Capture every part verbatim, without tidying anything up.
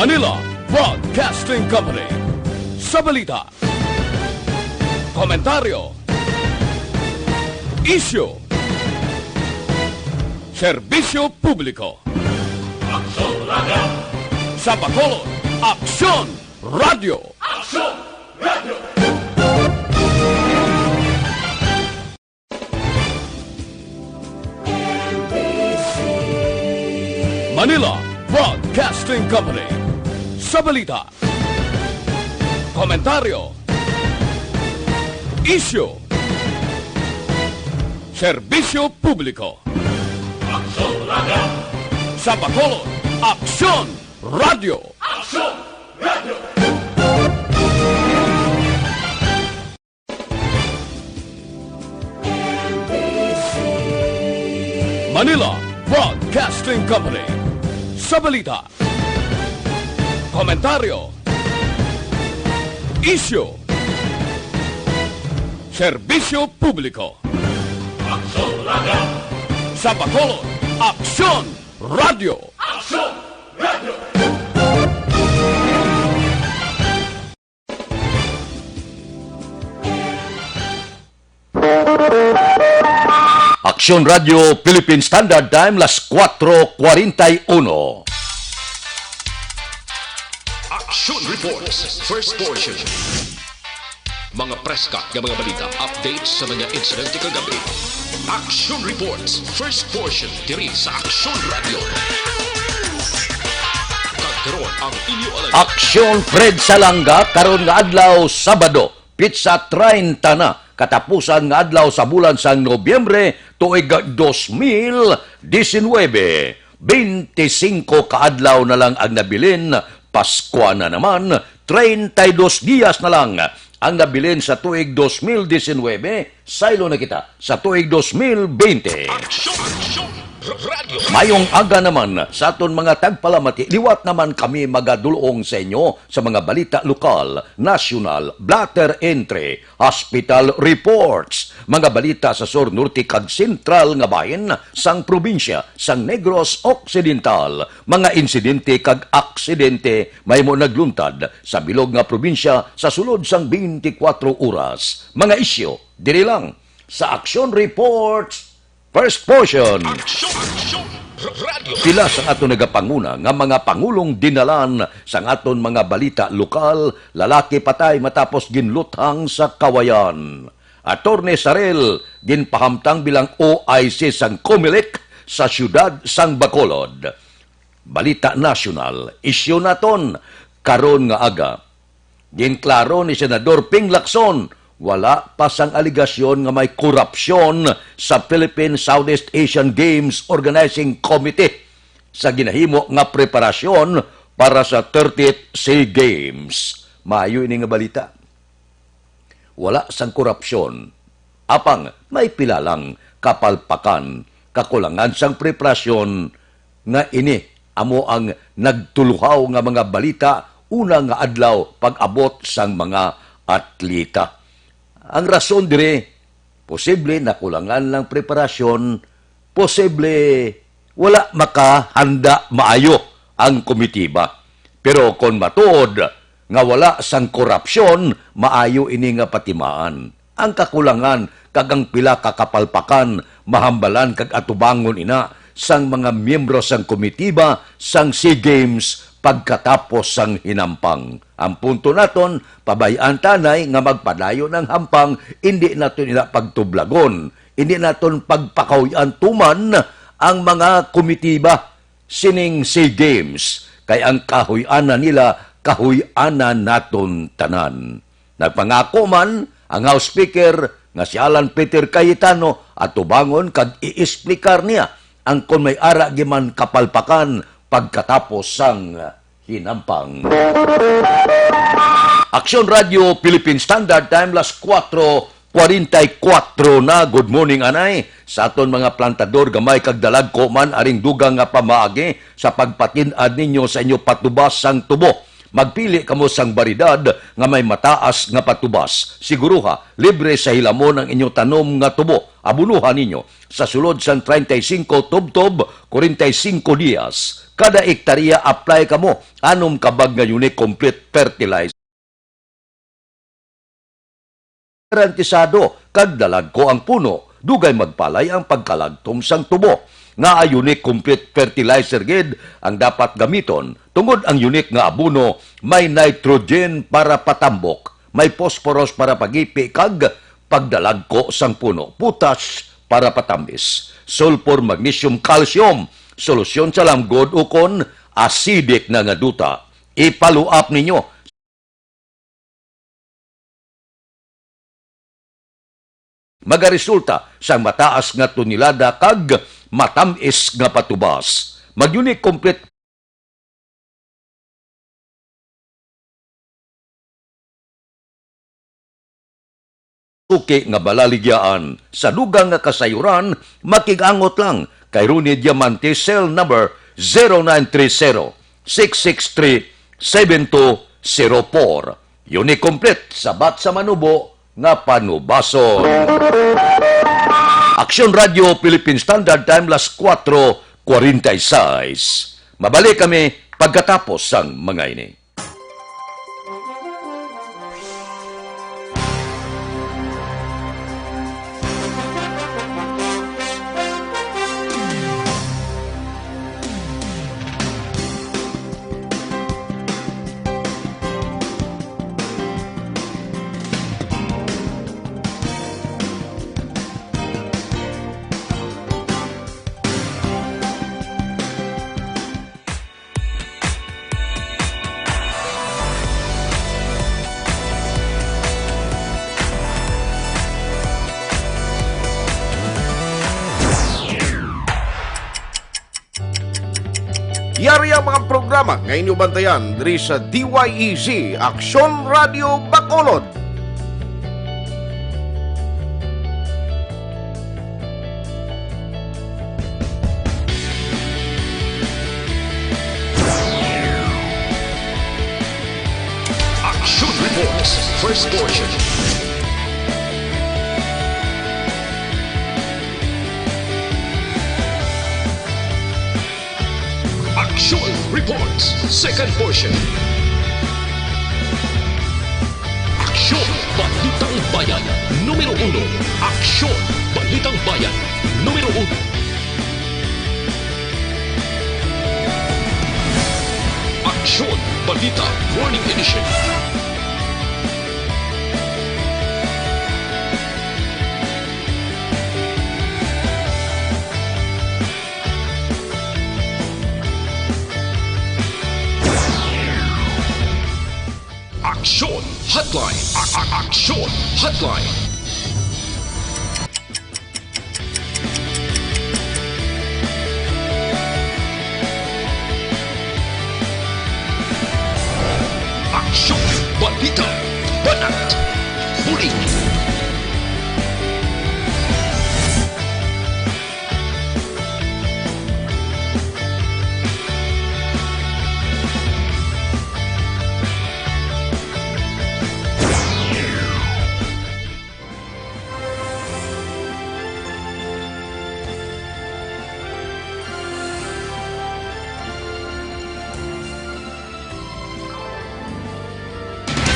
Manila Broadcasting Company. Sa balita, komentaryo, isyu, serbisyo publiko. Aksyon Radio. Sa Bacolod, Aksyon Radio. Aksyon Radio. Manila Broadcasting Company. Sa balita, komentaryo, isyu, serbisyo publiko. Aksyon Radio. Sa Bacolod, Aksyon Radio. Aksyon Radio. Manila Broadcasting Company. Sa balita, komentaryo, isyu, serbisyo publiko. Aksyon Radio. Sa Bacolod, Aksyon Radio. Aksyon Radio. Aksyon Radio Philippine Standard Time, las cuatro cuarenta y uno. Action Reports, first portion. Mga preska nga mga balita, updates sa mga insidente kagabi. Action Reports, first portion, diri sa Action Radio. Kag karon ang inyo alam. Aksyon Fred Salanga, karon nga adlaw, Sabado, pitsa treinta na, katapusan nga adlaw sa bulan sang Nobyembre, tuig dos mil diecinuebe. Bente singko ka adlaw na lang ang nabilin, Paskwa na naman, treinta y dos dias na lang ang nabilin sa tuig dos mil diecinuebe, saylo na kita sa tuig dos mil bente. Aksyon, aksyon, r-, radyo. Mayong aga naman sa aton mga tagpalamati. Liwat naman kami magadulong sa inyo sa mga balita lokal, nasyonal, blotter entry, hospital reports, mga balita sa sur, norte, kag sentral nga bahin sang probinsya sang Negros Occidental, mga insidente kag aksidente mahimo nagluntad sa bilog nga probinsya sa sulod sang twenty-four oras. Mga isyu diri lang sa Action Reports, first portion. Aksyon, aksyon, r-, radyo. Pila sang aton nagapanguna nga mga pangulong dinalan sang aton mga balita lokal, lalaki patay matapos ginluthang sa Kawayan. Attorney Sarel ginpahamtang bilang O I C sang Comelec sa siyudad sang Bacolod. Balita nasyonal, isyu naton karon nga aga. Ginklaro ni Senador Ping Lacson, wala pa sang alegasyon nga may korupsyon sa Philippine Southeast Asian Games Organizing Committee sa ginahimo nga preparasyon para sa thirtieth SEA Games. Maayo ini nga balita. Wala sang korupsyon. Apang may pila lang kapalpakan, kakulangan sang preparasyon nga ini amo ang nagtuluhaw nga mga balita una nga adlaw pag-abot sang mga atleta. Ang rason diri, posible nakulangan lang preparasyon, posible wala makahanda maayo ang komitiba. Pero kon matuod nga wala sang korupsyon, maayo ini nga patimaan. Ang kakulangan kag ang pila ka kapalpakan mahambalan kag atubangon ina sang mga miyembro sang komitiba sang SEA Games pagkatapos sang hinampang. Ang punto naton, pabay-an ta anay nga magpadayon ang hampang, indi naton ina pagtublagon, indi naton pagpakahuy-an tuman ang mga komitiba sining SEA Games, kay ang kahuy-anan nila, kahuy-anan naton tanan. Nagpangako man ang House Speaker nga si Alan Peter Cayetano atubangon kag i-explicar niya ang kon may ara gyud man kapalpakan pagkatapos sang hinampang. Aksyon Radio Philippine Standard Time, las kuwatro kuwarenta y kuwatro na. Good morning, anay. Sa aton mga plantador, gamay kag dalagko man aring dugang nga pamaagi sa pagpatin-ad ninyo sa inyo patubas sang tubo. Magpili kamo sang baryedad nga may mataas nga patubas. Siguruha, libre sa hilamon ang inyo tanom nga tubo. Abunuhan ninyo sa sulod sang treinta y cinco tubtob, kwarenta y cinco dias. Kada ektarya, apply kamo anom ka bag nga Unique Complete Fertilizer. Garantisado kag dalagko ang puno, dugay magpalay ang pagkalagtom sang tubo. Ngaa Unique Complete Fertilizer gid ang dapat gamiton, tungod ang Unique nga abono may nitrogen para patambok, may phosphorus para pagipi kag pagdalagko sang puno, potash para patamis, sulfur, magnesium, calcium, solusyon sa lamgod ukon acidic na nga duta. Ipaluap ninyo magaresulta sang mataas nga tonelada kag matamis nga patubas. Mag-Unique Complete suki nga balaligyaan. Sa dugang nga kasayuran, makig-angot lang kay Ronnie Diamante, cell number zero nine three zero, six six three, seven two zero four. Unique Complete, sabat sa manubo nga panubason. Aksyon Radio Philippine Standard Time, las kuwatro kwarenta y seis. Mabalik kami pagkatapos sang mga ini. Yari ang mga programa nga inyo bantayan diri sa D Y E Z, Aksyon Radio Bacolod. Action Reports, first portion. Action Reports, second portion. Aksyon, Balitang Bayan, numero uno. Aksyon, Balitang Bayan, numero uno. Aksyon, Balita, Morning Edition. Aksyon Hotline. A-, a-, Aksyon Hotline. Aksyon, balita, banat, bulig.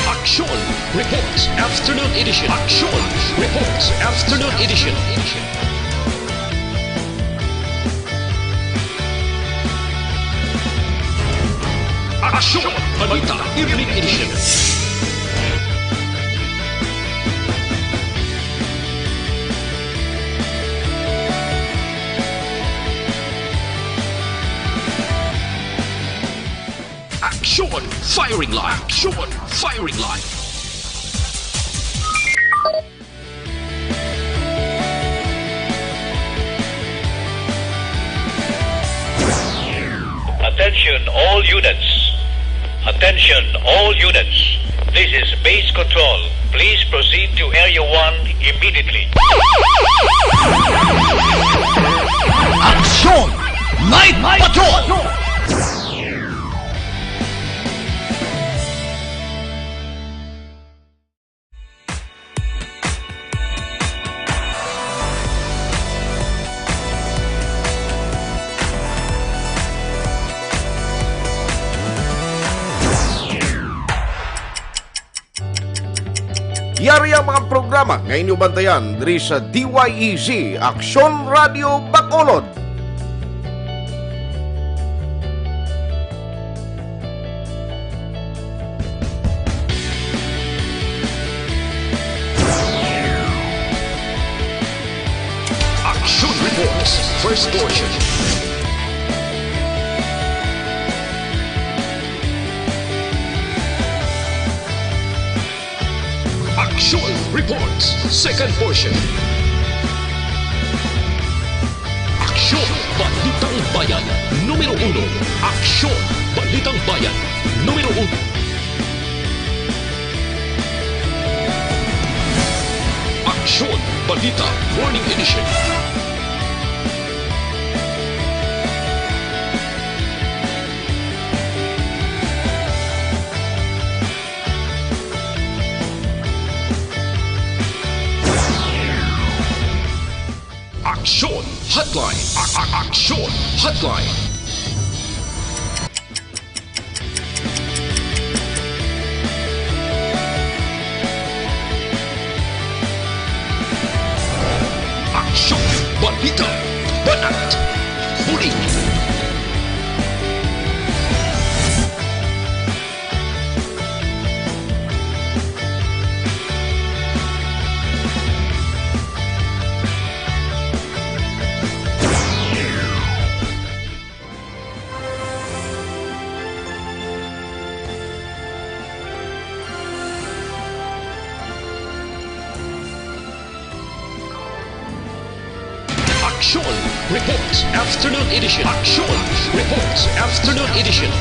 Aksyon Reports Afternoon Edition. Aksyon Reports Afternoon Edition. Aksyon Balita Evening Edition. Aksyon Firing Line. Aksyon Firing Line. Attention all units. Attention all units. This is base control. Please proceed to Area one immediately. Aksyon! Night Patrol! Yari ang mga programa nga inyo bantayan diri sa D Y E Z, Aksyon Radio Bacolod. Action Reports, first portion. Action Reports, second portion. Aksyon, Balitang Bayan, numero uno. Aksyon, Balitang Bayan, numero uno. Aksyon, Balita, Morning Edition. Aksyon Hotline. A- a- Aksyon Hotline. Aksyon, balita, banat, bulig. Action Reports Afternoon Edition. Action Reports Afternoon Edition.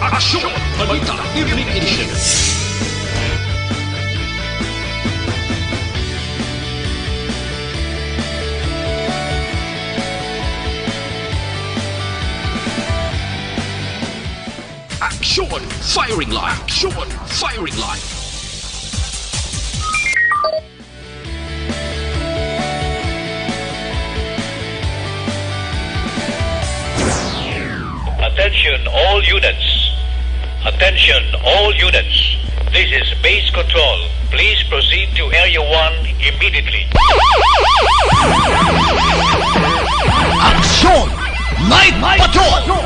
Action Balita Evening Edition. Action Firing Line. Action Firing Line. Attention all units. Attention all units. This is base control. Please proceed to Area one immediately. Action Night Patrol!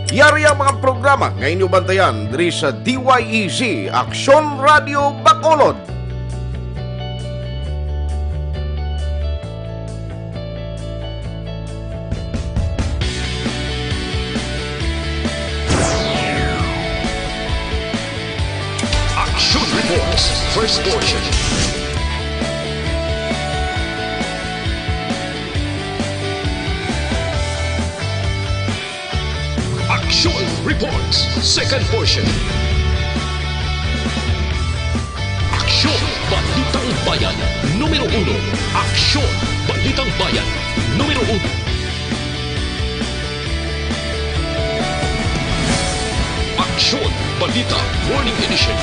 Yari ang mga programa nga inyo bantayan diri sa D Y E Z Aksyon Radio Bacolod. Action Reports, first portion. Action Reports, second portion. Aksyon, Balitang Bayan, numero uno. Aksyon, Balitang Bayan, numero uno. Aksyon, Balita, Morning Edition.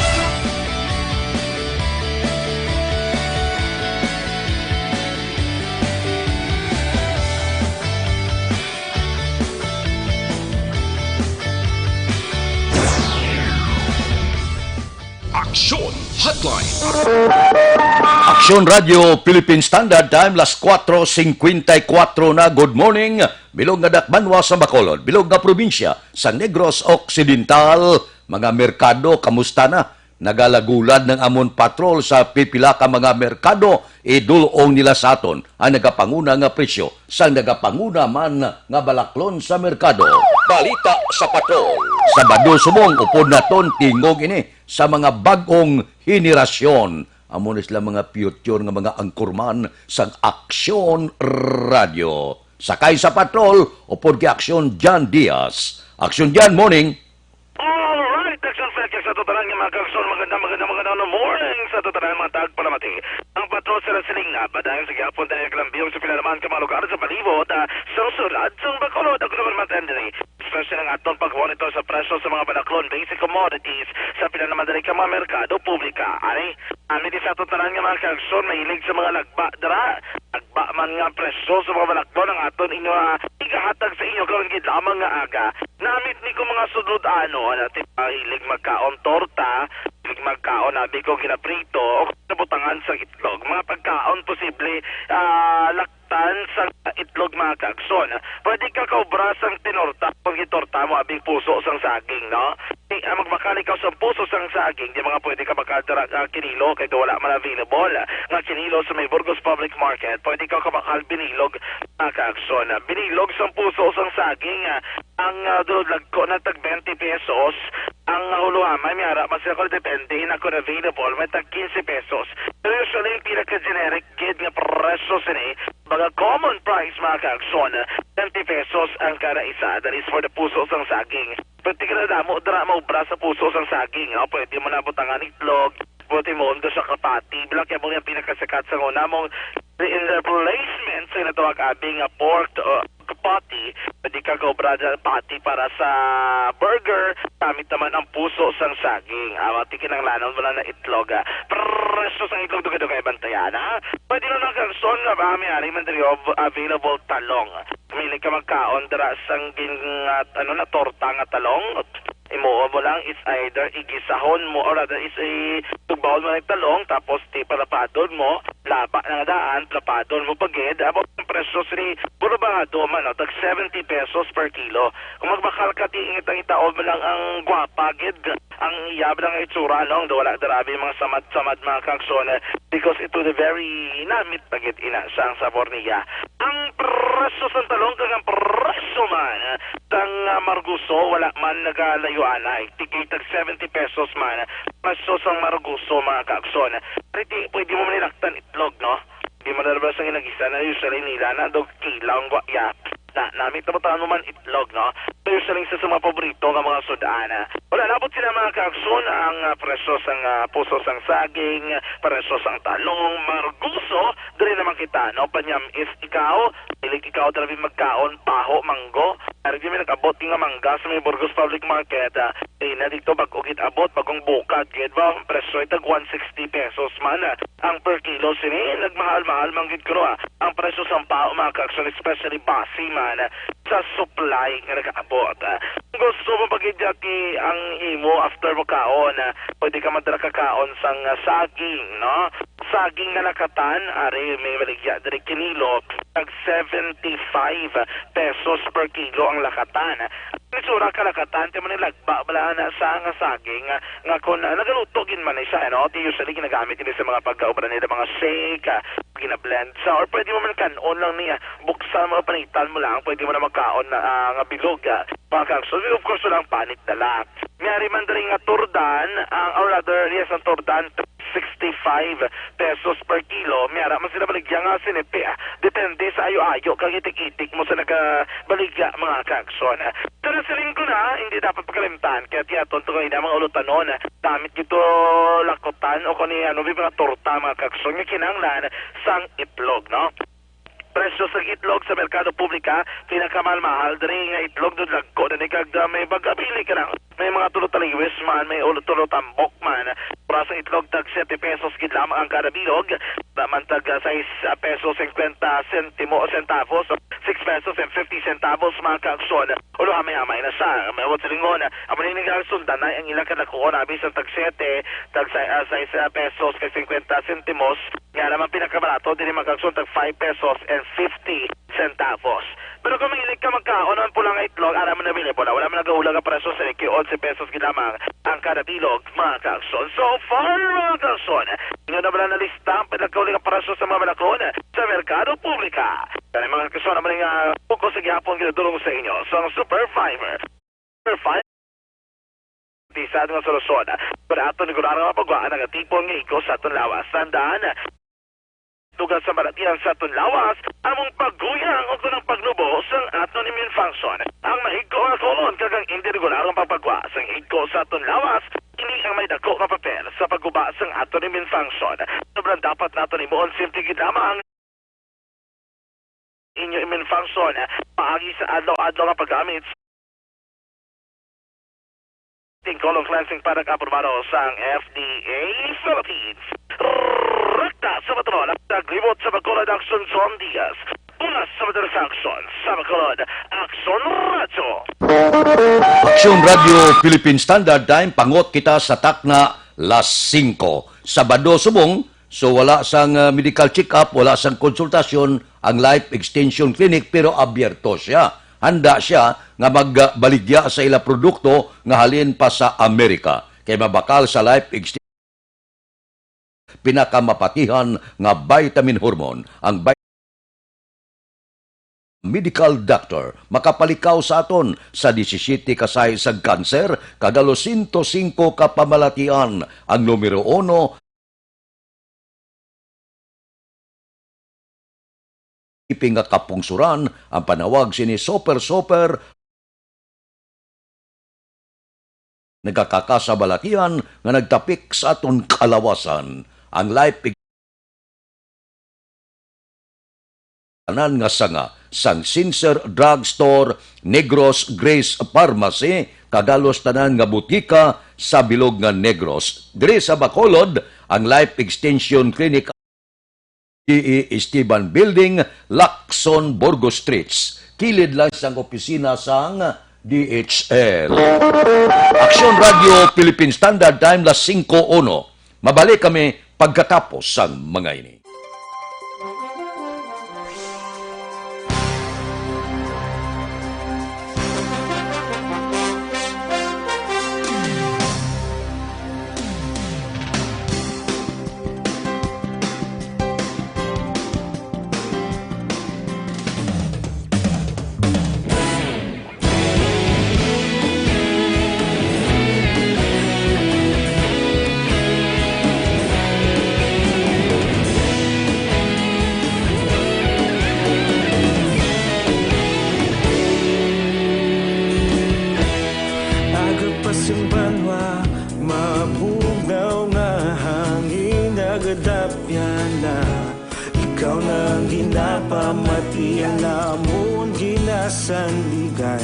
Aksyon Hotline. Aksyon Radio Philippine Standard Time, las kuwatro singkwenta y kuwatro na. Good morning. Bilog nga dakbanwa sa Bacolod, bilog nga probinsya sa Negros Occidental. Mga merkado, kamusta na? Nagalagulad ng amon patrol sa pipila ka mga merkado, idul-ong nila sa aton ang nagapanguna nga presyo sang nagapanguna man nga balaklon sa merkado. Balita sa patrol. Sabado subong, upod naton tingog ini sa mga bag-ong henerasyon. Amo na sila mga future nga mga anchorman sang Aksyon Radio. Sakay sa patrol, upod kay Aksyon Jan Diaz. Aksyon Jan, morning. Alright, Aksyon Fred, kag sa totalan nga mga kaaksyon, magandang, magandang, magandang morning sa totalan, mga tagpalamati. Ang pat- Pero sa nasiling na, padayon sa gihapon tayo naglambiyon sa pila naman ka mga lugar sa palibot, ah, sa sulod sang Bacolod. Ako naman, Matt Henry, especially ang atong pag-monitor sa presyo sa mga banaklon, basic commodities, sa pila naman dali ka mga merkado publika. Ani, kami di sa aton tanan nga mga kaaksyon, mahilig sa mga lagba dira. Lagba man nga presyo sa mga banaklon ang aton inyo, ah, igahatag sa inyo karon gid lamang nga aga. Namit ni ko mga sudlod ano, ano, ti mahilig magkaon torta, mahilig magkaon abi ko ginaprito, o nabutangan sa itlog. Mga pagkaon posible, ah, laktan sa itlog, mga kagson. Pwede ka kaubra sang tinorta kung gitorta mo abing puso sang saging, no? Ti, ah, magbakal ikaw sa puso sang saging, di mga pwede ka bakal dira, ah, kinilo kay wala man available nga kinilo sa may Burgos Public Market. Pwede ka kabakal binilog, mga kagson. Binilog sang puso sang saging, ah, ang, ah, dulod lagko na tag twenty pesos. Ang, ah, huluhamay, may ara man sila kung depende na kung available, may tag quince pesos. Pero usually, ang pinaka-generic gid nga presyo sini, mga common price, mga kagson, twenty pesos ang kada isa. That is for the puso sang saging. Pero tika na damo, dira maubra sa puso sang saging, no? Pwede mo na butangan itlog, pwede mo undo sa kapati. Bilang kaya mo yung pinakasikat sa una mong in replacement sa natawag abi nga pork, uh, patty, pwede ka kaubra dyan patty para sa burger, gamit naman ang puso sang saging. Ah, mati kinanglanon mo lang na itlog, ah. Presyo sang itlog, dugay-dugay bantayan, ha? Pwede na lang kagson nga ba, may ari man diri, av-, available talong. Mili ka magkaon dira sang gin-, ah, ano na, torta nga talong. Imo mo lang is either igisahon mo or rather is i-, tugbaon mo ang talong tapos ti palapadon mo, laba na nga daan, palapadon mo pa gid. Amo ang presyo sini, burabado man, no? Tag seventy pesos per kilo. Kung magbakal ka, ti ingit ang itaon mo lang ang gwapa gid, ang iya lang nga itsura, no? Wala darabi mga samad-samad, mga kagson, because it will be very namit pa gid ina sa ang sabor niya. Ang presyo sang talong kag ang presyo man sang, ah, marguso, wala man nagalayo anay. Tigay tag seventy pesos man presyo sang marguso, mga kaagson. Pwede, pwede mo man nilaktan itlog, no? Di man na sang inagisa na usually nila na dog kilaw ang gwaya. Na, namit na butangan mo man itlog, no? Pero usually sa, sa mga paborito nga mga sud-an, ah, wala, labot sila, mga kaagson, ang, ah, presyo sang, ah, puso sang saging, presyo sang talong, marguso, diri naman kita, no? Panyam is ikaw, ilig ikaw talabi magkaon, paho, manggo. Ari di may nag-abot nga mangga sa may Burgos Public Market, ah, ina dito bag-o gid abot, bagong bukag gid ba? Ang presyo ay tag one sixty pesos man, ah, ang per kilo sini. Nagmahal-mahal man gid kuno, ah, ang presyo sang paho, mga kaagson, especially basi man, ah, sa supply nga nag-aabot, ah. Kung gusto mo pag-idyaki ang imo after mo kaon, ah, pwede ka madala ka kaon sang, ah, saging, no? Saging nga lakatan, ari may baligya diri kinilo, tag seventy-five pesos per kilo ang lakatan. Ang itsura ka lakatan, ti man ni lagba bala na sa nga saging, nga, nga kun, ah, nagaluto gid man ni siya, no? Ti usually ginagamit ini sa mga pagkaubra nila, mga shake, ah, gina-blend sa, or pwede mo man kan-on lang niya, buksan mo, panitan mo lang, pwede mo na magkaon na, ah, nga bilog, ah, mga kagson. Of course, walang panit na lang. May ari man diri nga turdan, ang, or rather, yes, ang turdan, sixty-five pesos per kilo. May ara man sila baligya nga sinipi, ah. Depende sa ayo-ayo kag itik-itik mo sa nagabaligya, mga kagson. Pero siling ko na, hindi dapat pakalimtan. Kaya tiyaton to kayo na mga ulutanon. Gamit dito lakutan o kung ano, may mga torta, mga kagson, nga kinahanglan sang itlog, no? Presyo sa itlog sa merkado publika, pinakamahal-mahal diri nga itlog, dun lagko na ni kag, ah, may bagabili ka lang. May mga tulo taliwis man, may ulo tulo tambok man. Para sa itlog, tag siyete pesos gid lamang ang kada bilog. Naman tag, ah, sais, ah, pesos singkwenta sentimo, centavos, six pesos and fifty centavos, mga kaagson. Ulo hamay-hamay na siya. May awat silingon, amo ni nga sundanay ang ilang kadakuon, abi sa tag siyete, tag sa, ah, sais, ah, pesos kag singkwenta sentimos. Nga naman pinakabarato diri, mga kaagson, tag five pesos and fifty centavos. Pero kung mahilig ka magkaon ng pulang itlog, ara man available na. Wala man nagaulang ang presyo sa iki, onse pesos gid lamang ang kada bilog, mga kaagson. So far, mga kaagson, inyo na ba na lista ang pinakauling ang presyo sa mga banaklon sa merkado publika? Kani, mga kaagson, naman nga buko sa gihapon ginadulong sa inyo. So, ang Super Fiber, Super Fiber, bisado nga solusyon para aton regular nga mapagwaan ang atipon nga igo sa aton lawas. Tandaan, lugar sa balatian sa aton lawas, among pagguyang o kunang pagnubo sang aton immune function. Ang mahigko nga colon kag ang hindi regular nga pagpagwa sang igko sa aton lawas, Ini ang may dako nga papel sa pagguba sang aton immune function. Sobrang dapat naton himuon simple gid lamang inyo immune function paagi sa adlaw-adlaw nga paggamit. Ting colon cleansing product aprobado sang F D A Philippines. Rekta sa Bacolod, naglibot sa Bacolod Action John Diaz. Mula sa Bacolod Action, sa Bacolod Action Radio. Action Radio Philippine Standard Time, pangot kita sa takna las singko. Sabado subong, so wala sang, ah, medical check-up, wala sang konsultasyon ang Life Extension Clinic, pero abierto siya. Handa siya nga magbaligya sa ila produkto nga halin pa sa Amerika. Kay mabakal sa Life Extension, pinakamapatihan nga vitamin hormone ang bi-, medical doctor makapalikaw sa aton sa disisyete ka size sang kanser kag halos sento singko ka pamalatian. Ang numero uno, ipin nga kapungsuran, ang panawag sini super, super, nagakakasa balatian nga nagtapik sa aton kalawasan. Ang Life Ex-, tanan nga sanga sang Sincere Drug Store, Negros Grace Pharmacy, kag halos tanan nga butika sa bilog nga Negros. Diri sa Bacolod, ang Life Extension Clinic, G E Esteban Building, Lacson, Burgos Streets. Kilid lang sang opisina sang D H L. Aksyon Radio Philippine Standard Time, las singko uno. Mabalik kami pagkatapos sang mga ini. Aga pa sang banwa, mabugnaw nga hangin nagadapyan na. Ikaw na ang ginapamati, ang amon ginasandigan.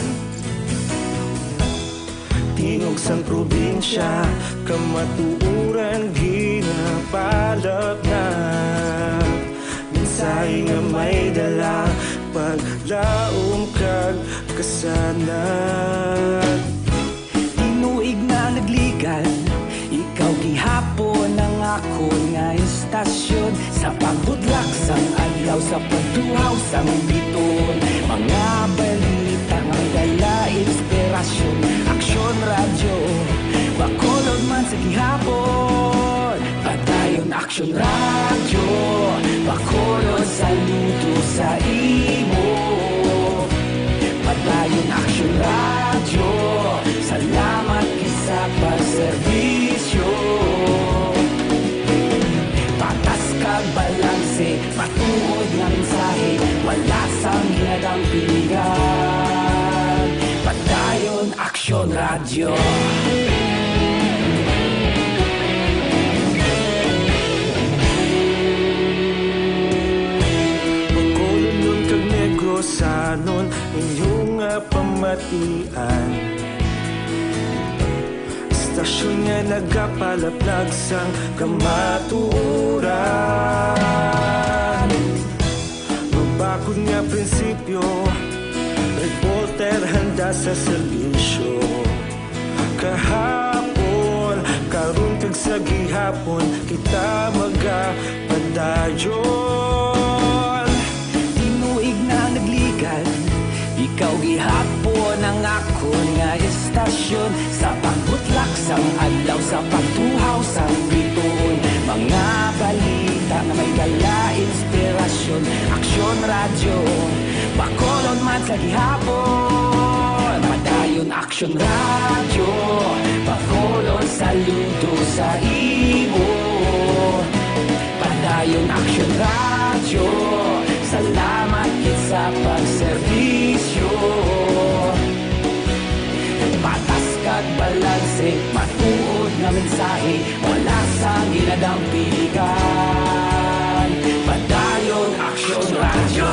Tingog sang probinsya, kamatuoran ginapalapnap. Mensahe nga may dala, paglaom kag kasanag. Tinuig na nagligan, ikaw gihapon ang akon nga istasyon. Sa pagbutlak sang adlaw, sa pagtuhaw sang biton, mga balita nga may dala inspirasyon. Aksyon Radyo, Bacolod man sa gihapon. Padayon Aksyon Radyo, Bacolod, saludo sa imo. Padayon Aksyon Radyo, salamat gid sa pagserbisyo. Patas kag balanse, matuod nga mensahe, wala sang ginadampingan. Padayon Aksyon Radyo. Bacolodnon kag Negrosanon, inyo nga pamatian. Istasyon nga nagapalaplag sang kamatuoran. Mabakod nga prinsipyo, reporter handa sa serbisyo. Kahapon, karon kag sa gihapon, kita magapadayon. Tinuig na nagligan, ikaw gihapon ang akon nga istasyon. Sa pagbutlak sang adlaw, sa pagtuhaw sang bituon, mga balita nga may dala inspirasyon. Aksyon Radyo, Bacolod man sa gihapon. Padayon Aksyon Radyo, Bacolod, saludo sa imo. Padayon Aksyon Radyo, salamat gid sa pagserbisyo. Patas kag balanse, matuod nga Mensahe, wala sang ginadampigan. Padayon Aksyon Radyo.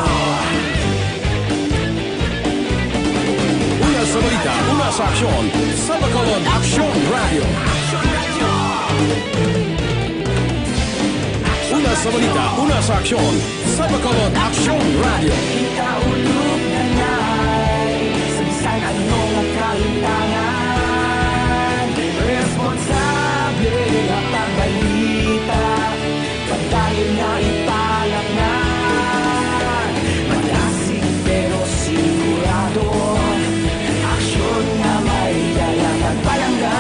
Una sa balita, una sa aksyon, sa Bacolod Aksyon Radyo. Una sa balita, una sa aksyon, sa Bacolod Aksyon Radyo. Kita ulog na nai, sa bisan ano nga kalimtangan, responsable nga pagbalita, padayon nga ipalaknag. Madasig pero sigurado, aksyon nga may dala kag palangga.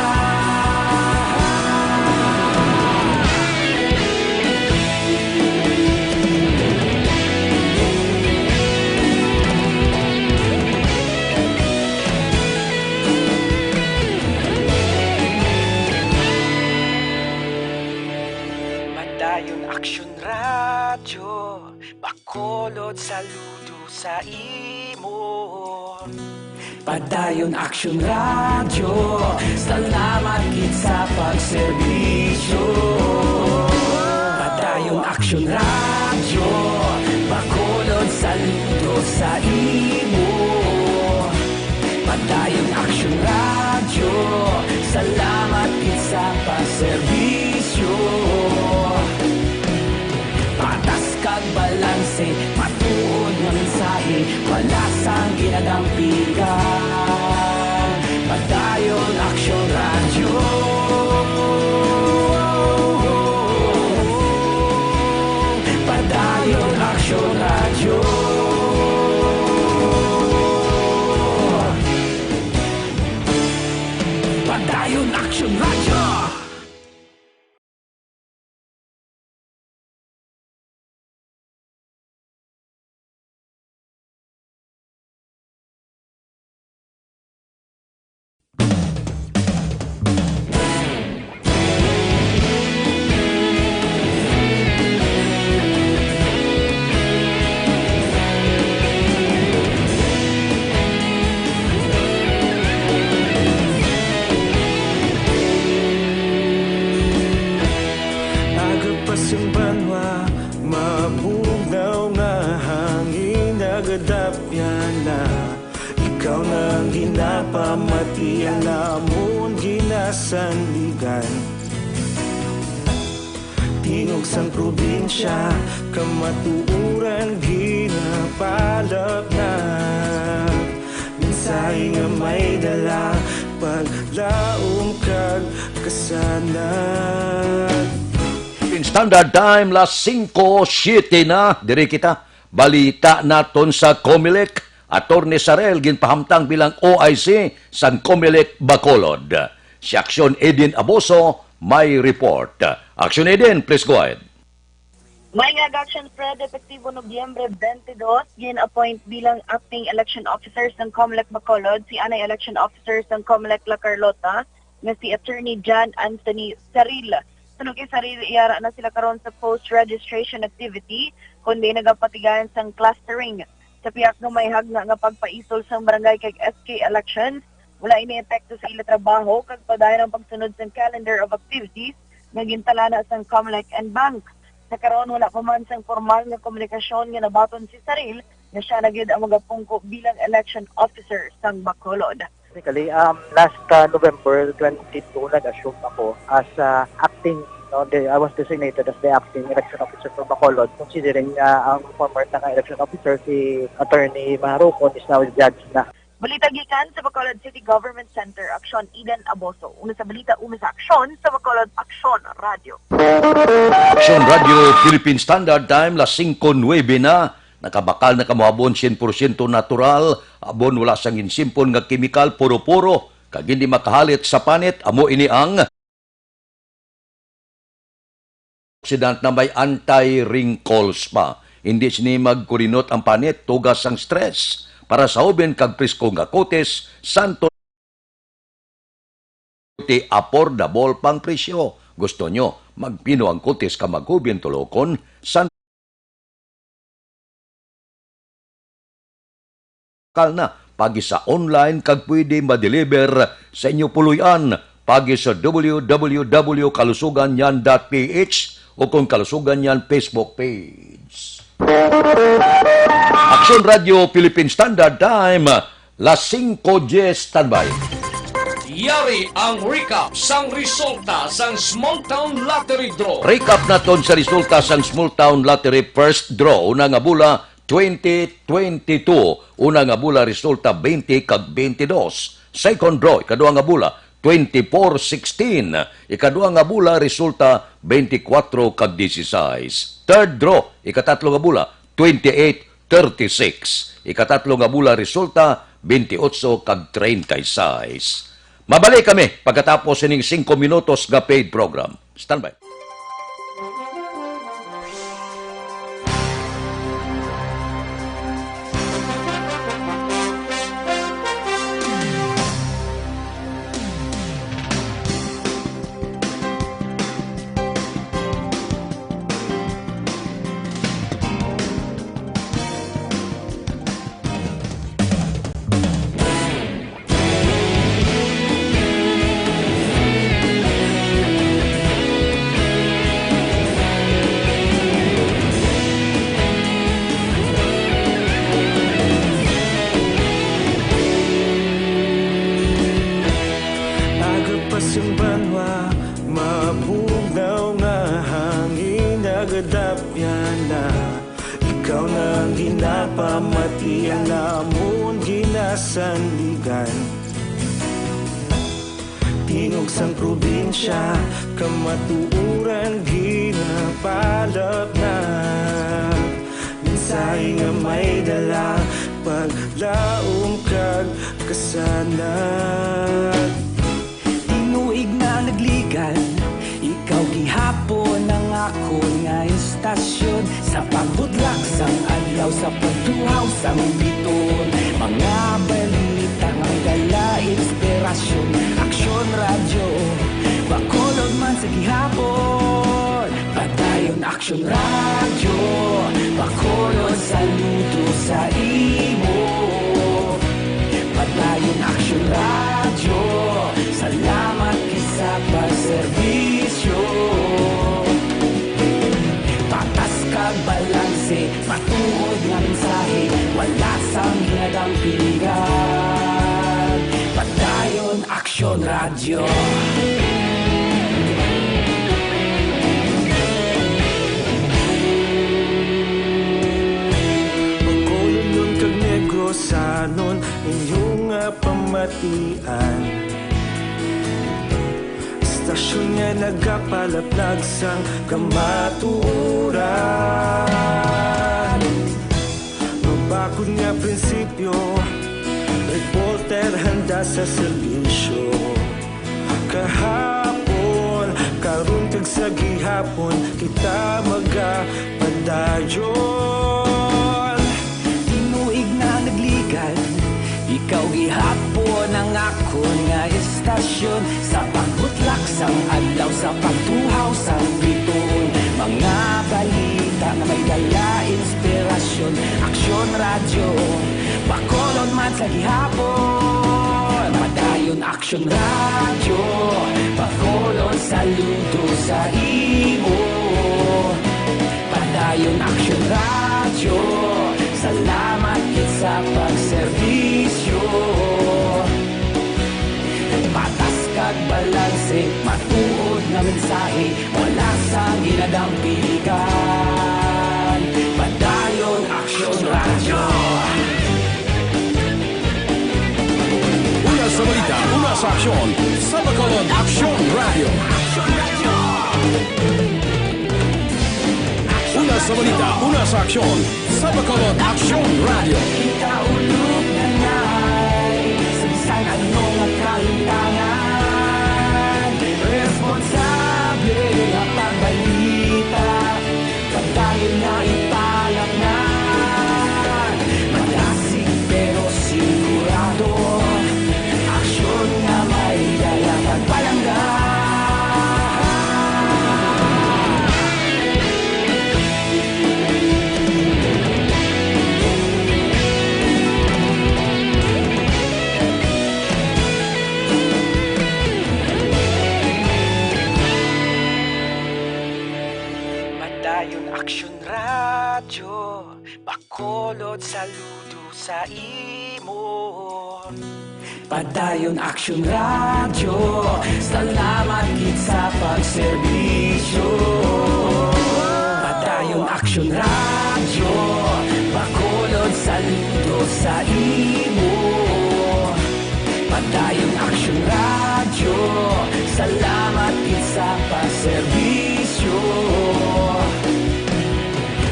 Padayon Aksyon Radyo, Bacolod, saludo sa imo. Padayon Aksyon Radyo, salamat gid sa pagserbisyo. Padayon Aksyon Radyo, Bacolod, saludo sa imo. Padayon Aksyon Radyo, salamat gid sa pagserbisyo. Patas kag balanse, matuod nga mensahe, wala sang ginadampigan. Padayon Aksyon Radyo. Padayon Aksyon Radyo. Padayon Aksyon Radyo. Agapas ang banwa, mabugnaw nga hangin, nagadapya na. Ikaw na ang ginapamati, ang amon ginasandigan. Tingog sang probinsya, kamatuoran ginapalaknag. Mensahe nga may dala, paglaom kag kasanag. In Standard Time, las singko siete na. Diri kita. Balita naton sa Comelec. Attorney Sarel, ginpahamtang bilang O I C sang Comelec Bacolod. Si Aksyon Eden Aboso may report. Aksyon Eden, please go ahead. May nga action, Fred, epektibo Nobyembre twenty-two, gin-appoint bilang acting election officer sang Comelec Bacolod si anay election officer sang Comelec La Carlota nga si Attorney John Anthony Saril. Suno kay Saril, yara na sila karon sa post-registration activity, kundi nagapatigayon sang clustering. Sa pihak nga may hagna nga pagpaisol sang barangay kag S K elections, wala ini epekto sa ila trabaho kag padayon ang pagsunod sang calendar of activities nga gintalana sang Comelec and Bank. Sa karon, wala pa man sang formal nga komunikasyon nga nabaton si Saril nga sia na gyud ang magapungko bilang election officer sang Bacolod. Basically, um, last, uh, November twenty-two, nag-assume ako as, uh, acting, no, the, I was designated as the acting election officer for Bacolod, considering nga ang former na nga election officer, si Attorney Maharukon, is now judge na. Balita gikan sa Bacolod City Government Center, Aksyon Eden Aboso. Una sa balita, una sa aksyon, sa Bacolod Aksyon Radio. Aksyon Radio, Philippine Standard Time, las singko nuebe na. Nakabakal na kamo abon sien porsyento natural, abon wala sang ginsimpon nga kemikal, puro-puro, kag hindi makahalit sa panit, amo ini ang antioxidant na may anti-wrinkles pa. Hindi sini magkurinot ang panit, tugas ang stress. Para sa hoben kag presko nga kutis, Santo Ti affordable pang presyo. Gusto nyo magpino ang kutis ka maghoben tulokon? San kal na pagi sa online kag pwede ma-deliver sa inyo puloy-an. paagi sa W W W kalusugan niyan dot P H o kung Kalusugan Niyan Facebook page. Aksyon Radio Philippine Standard Time, las singko diez, standby. Yari ang recap sang resulta sang Small Town Lottery Draw. Recap naton sa resulta sang Small Town Lottery First Draw, una nga bula, twenty twenty-two, una nga bula, resulta, twenty kag twenty-two. Second Draw, ikaduha nga bula, twenty-four sixteen, ikaduha nga bula, resulta, twenty-four kag dieciséis. Third Draw, ikatatlo nga bula, twenty-eight thirty-six. Ikatatlo nga bula, resulta, twenty-eight kag treinta y seis. Mabalik kami pagkatapos sining singko minutos nga paid program. Standby. Aga pa sing banwa, mabugnaw nga hangin, nagadapyan na. Ikaw na ang ginapamati, ang amon ginasandigan. Tingog sang probinsya, kamatuoran ginapalapnag. Mensahe nga may dala, paglaom kag kasanag. Tinuig na nagligad, ikaw gihapon ang akon nga istasyon. Sa pagbutlak sang adlaw, sa pagtuhaw sang bituon, mga balita nga may dala inspirasyon. Aksyon Radyo, Bacolod man sa gihapon. Padayon Aksyon Radyo, Bacolod, saludo sa imo. Padayon Aksyon Radyo, salamat gid sa pagserbisyo. Patas kag balanse, matuod nga mensahe, wala sang ginadampingan. Padayon Aksyon Radyo. Bacolodnon kag Negrosanon, inyo nga pamatian. Istasyon nga nagapalaplag sang kamatuoran. Mabakod nga prinsipyo, reporter handa sa serbisyo. Kahapon, karon kag sa gihapon, kita magapadayon. Tinuig na nagligad, ikaw gihapon ang akon nga istasyon. Sa pagbutlak sang adlaw, sa pagtuhaw sang bituon, mga balita nga may dala inspirasyon. Aksyon Radyo, Bacolod man sa gihapon. Padayon Aksyon Radyo, Bacolod, saludo sa imo. Padayon Aksyon Radyo, salamat gid sa pagserbisyo. Patas kag balanse, matuod nga mensahe, wala sang ginadampigan. Padayon Aksyon Radyo. Una sa balita, una sa aksyon, sa Bacolod Aksyon Radyo. Una sa balita, una sa aksyon, sa Bacolod Aksyon Radyo. Kita ulog na ngay, sa bisan ano nga kahintangan, responsable nga pagbalita. Padayon nga ipalapngan, madasig pero sigurado, aksyon nga may dala kag palangga. Ayon Aksyon Radyo, Bacolod, saludo sa imo. Padayon Aksyon Radyo, salamat gid sa pagserbisyo. Padayon Aksyon Radyo, Bacolod, saludo sa imo. Padayon Aksyon Radyo, salamat gid sa pagserbisyo.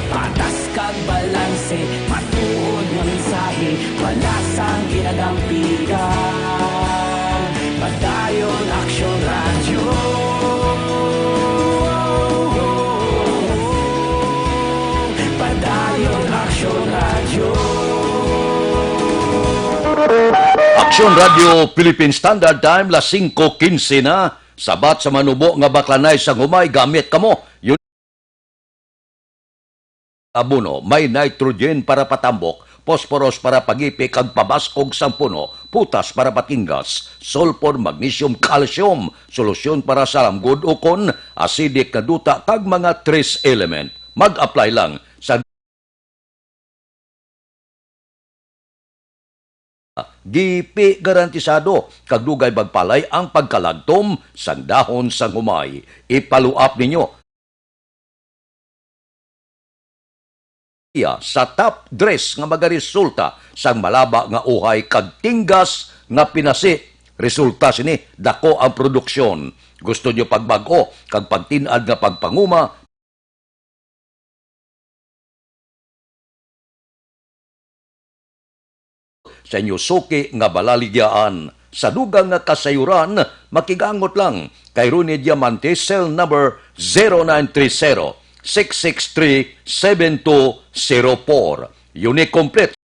Patas kag balanse, matuod nga mensahe, wala sang ginadampigan. Padayon Aksyon Radyo. Padayon Aksyon Radyo. Aksyon Radyo Philippine Standard Time, las singko quince na. Sabat sa manubo nga baklanay sang humay, gamit kamo. Yun, abono, may nitrogen para patambok, phosphorus para pagipi kag pabaskog sang puno, potas para patinggas, sulfur, magnesium, calcium, solusyon para sa lamgod ukon acidic nga duta, kag mga trace element. Mag-apply lang sa gipi, garantisado kag dugay magpalay ang pagkalagtom sang dahon sang humay. Ipaluap ninyo iya sa top dress nga magaresulta sang malaba nga uhay kag tinggas nga pinasi. Resulta sini, dako ang produksyon. Gusto nyo pagbag-o kag pagtin-ad nga pagpanguma? Sa inyo suki nga balaligyaan. Sa dugang nga kasayuran, makigangot lang kay Ronnie Diamante, cell number zero nine three zero, six six three, seven two zero four. Unique complete.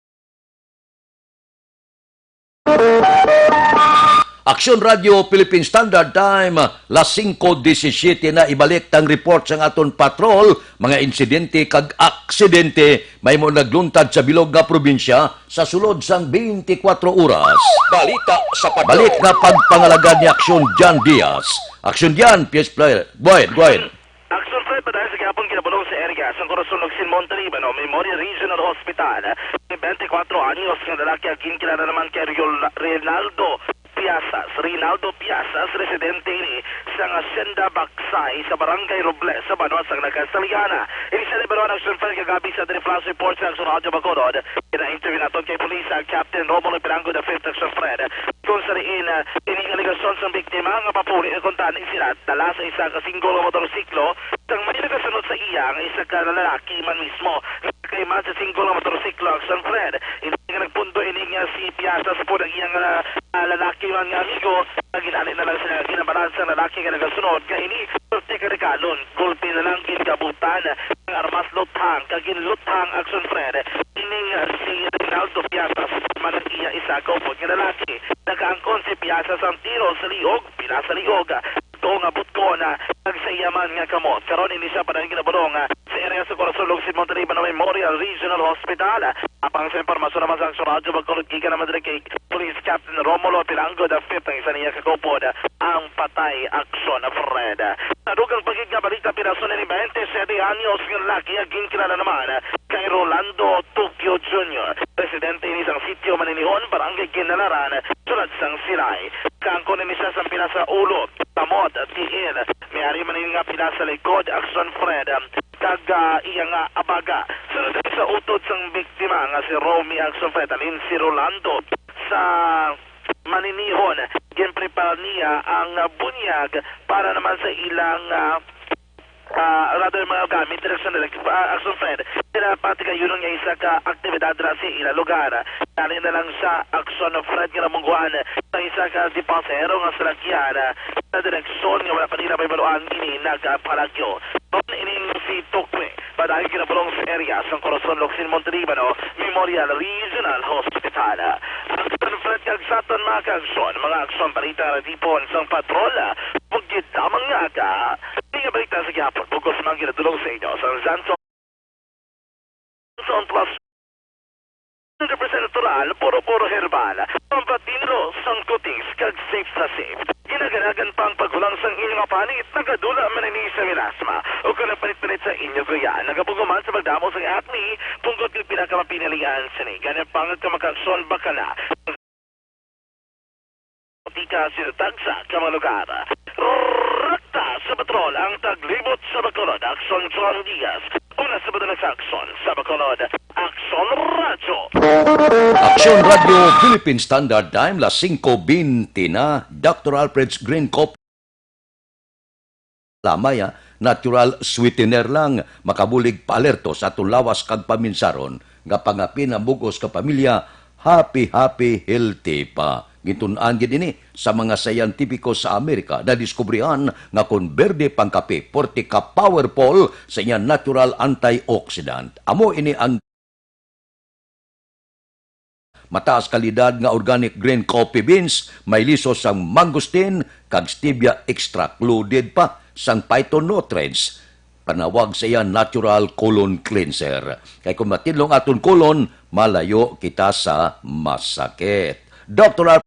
Aksyon Radyo Philippine Standard Time, las singko disisiete na. Ibalik tang report sang aton patrol, mga insidente kag aksidente mahimo nagluntad sa bilog nga probinsya sa sulod sang twenty-four oras. Balita sa patrol. Balik nga pagpangalagad ni Aksyon Jan Diaz. Aksyon Jan, P S Player. Go ahead, go ahead. Action Fred, padayon sa gihapon ginabulong sa area sang Corazon, Locsin, Montalibano Memorial Regional Hospital. May twenty-four anyos nga lalaki ang ginkilala naman kay Riol-, Rinaldo Piasas. Rinaldo Piasas, residente ini sang Hacienda Baksay sa Barangay Robles, sa banwa sang Nagkasaliana. Ini siya ni Baron Action Fred kagabi sa Daily Flash Report sa Action Radio Bacolod. Gina-interview naton kay Police, ah, Captain Romulo Pirango the fifth, Action Fred. Kung sa diin, ah, ini nga alegasyon sang biktima nga papuli na kung tani sila dala sa isa ka single nga motorsiklo, sang may nagasunod sa iya nga isa ka lalaki man mismo. Kay man sa single nga motorsiklo, Action Fred, hindi nga nagpundo ini nga si Piasas pod ang iyang, ah, ah, lalaki man nga amigo, nga ginani na lang sila ginabalan sang lalaki nga nagasunod, nga ini, swerte ka regalon, gulpi na lang gingabutan ang armas, luthang, kag ginluthang, Action Fred. Ining, ah, si Reynaldo Piasas man ang iya isa ka upod nga lalaki. Nakaangkon si Piasas ang tiro sa liog, pila sa liog, ah, tuo nga butkon, ah, kag sa iya man nga kamot. Karon ini siya padayon ginabulong, ah, sa area sa Corazon, Locsin, Montalibano Memorial Regional Hospital. Apang sa impormasyon naman sa Action Radio, magkulot gikan naman diri kay Police Captain Romulo Pilango the fifth, ang isa niya ka kaupod, ah, ang patay, Action Fred. Sa dugang pa gid nga balita, piraso na ni twenty-seven anyos nga lalaki nga ginkilala naman kay Rolando Tokyo Junior. Residente ini sang sitio Maninihon, Barangay Ginalaran, sulod sang Silay. Kaangkon ini siya sang pila sa ulo, kamot, tiil. May ari man ini nga pila sa likod, Action Fred, kag, ah, iya nga abaga. Sunod sa utod sang biktima nga si Romy, Action Fred, halin si Rolando sa Maninihon, ginprepara niya ang, ah, bunyag para naman sa ilang, ah, ah, rather, mga gamit, direksyon nila, ah, Action Fred. Sila pati kayunon nga isa ka aktibidad ra sa ila lugar. Dali na lang sa Action Fred nga namungguan sa isa ka di pasahero nga salakyan, ah, sa direksyon nga wala pa nila mahibaluan ini nagapalagyo. Kon ining si Tukwi, padayon ginabulong sa area sang Corazon, Locsin, Montalibano Memorial Regional Hospital. Action Fred kag sa aton mga kaaksyon, mga aksyon balita nga natipon sang patrol, bugid lamang nga aga. Ini nga balita sa gihapon, bug-os man ginadulong sa inyo sang Zanson Plus. Hundred percent natural, puro-puro herbal. Pampatinlo sang kutis kag safe na safe. Kadaghanan pa ang pagkulang sang inyo nga panit, nagadula man ini sa melasma, o kon nagpanit-panit sa inyo guya. Nagapugong man sa pagdamo sang acne, punggot kag pinakamapinalian sini. Gani ang pangat ka maka-Akson Bakala. Tika sa tagsa ka mga lugar. Rakta sa patrol ang taglibot sa Bacolod, Akson John Diaz. Una sa patrol sa Akson sa Bacolod, Akson Radyo. Aksyon Radyo Philippine Standard Time, las singko bente na. Doctor Alfred's Green Coffee. Lamay, ah, natural sweetener lang, makabulig paalerto sa aton lawas kag paminsaron nga pangapin ang bug-os ka pamilya, happy, happy, healthy pa. Gintun-an gid ini sa mga siyentipiko sa Amerika, nadiskubrihan nga kon berde pang kape, porte ka powerful sa iya natural antioxidant. Amo ini ang mataas kalidad nga organic green coffee beans, may liso sang mangosteen kag stevia extract, loaded pa sang phytonutrients, panawag sa iya natural colon cleanser. Kay kung matidlong aton colon, malayo kita sa masakit. Doctor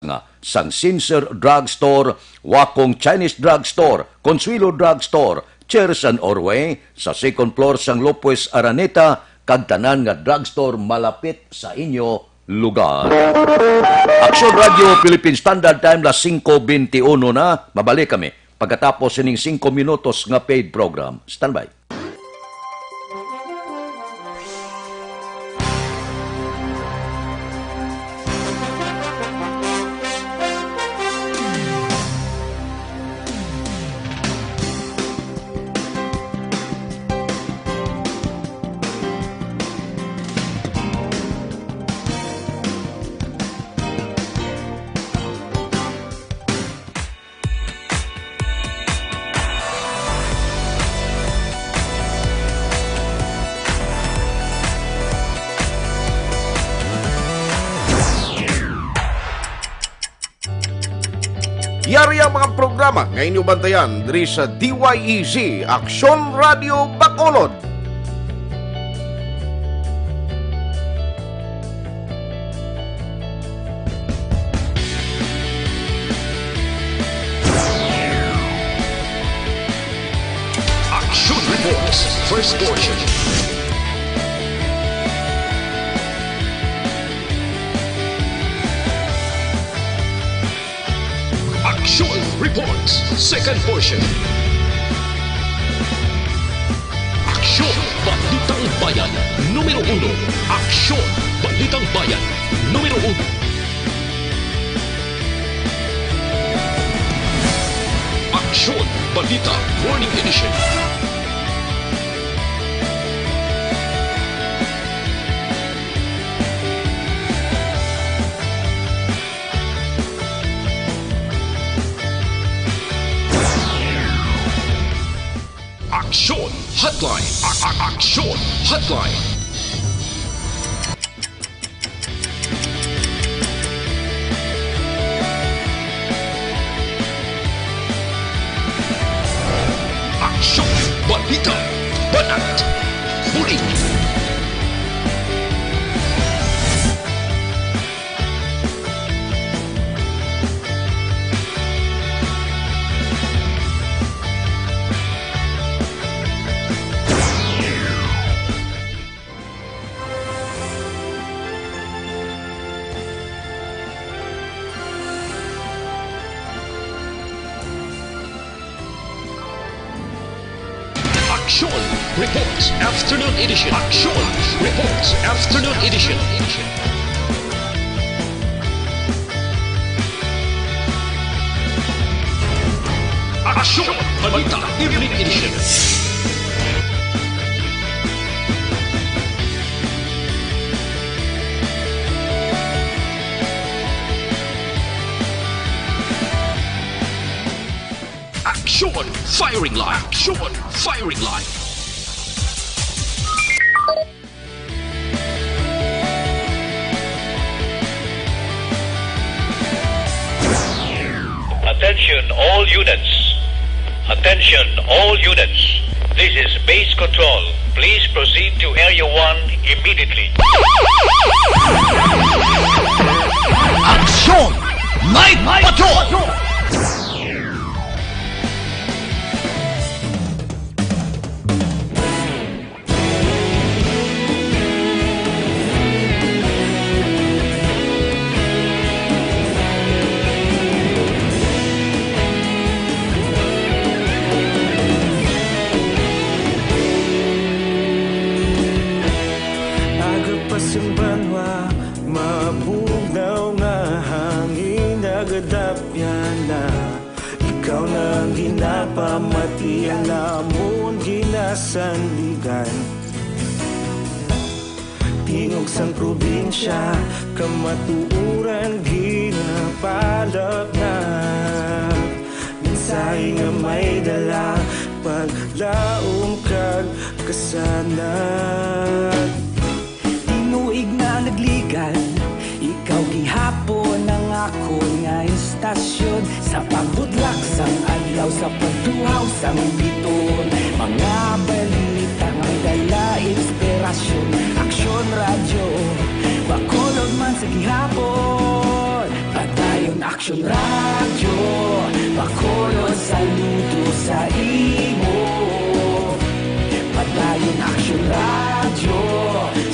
nga sang Sincere Drugstore, Wakong Chinese Drugstore, Consuelo Drugstore, Cheers and Orway, sa second floor sang Lopez Araneta, kag tanan nga drugstore malapit sa inyo lugar. Aksyon Radyo Philippine Standard Time, las singko bente uno na. Mabalik kami pagkatapos sining singko minutos nga paid program. Standby. Yari ang mga programa nga inyo bantayan diri sa D Y E Z, Aksyon Radio Bacolod. Action Reports, first portion. Action Reports, second portion. Aksyon, Balitang Bayan, numero uno. Aksyon, Balitang Bayan, numero uno. Aksyon, Balita, Morning Edition. Aksyon Hotline. A- a- Aksyon Hotline. Aksyon, balita, banat, bulig. Aksyon Reports Afternoon Edition. Aksyon Reports Afternoon Edition. Aksyon Balita Evening Edition. Aksyon Firing Line. Aksyon Firing Line. Attention all units. Attention all units. This is Base Control. Please proceed to Area one immediately. Aksyon! Night Patrol! Aga pa sang banwa, mabugnaw nga hangin nagadapyan na. Ikaw na ang ginapamati, ang amon ginasandigan. Tingog sang probinsya, kamatuoran ginapalapnat. Mensahe nga may dala, paglaom kag kasanag. Tinuig na nagligad, ikaw gihapon ang akon nga istasyon. Sa pagbudlak sang adlaw, sa pagtuhaw sang biton, mga balita nga dala inspirasyon. Aksyon Radyo, Bacolod man sa gihapon. Padayon Aksyon Radyo, Bacolod, saludo sa imo. Padayon Aksyon Radyo,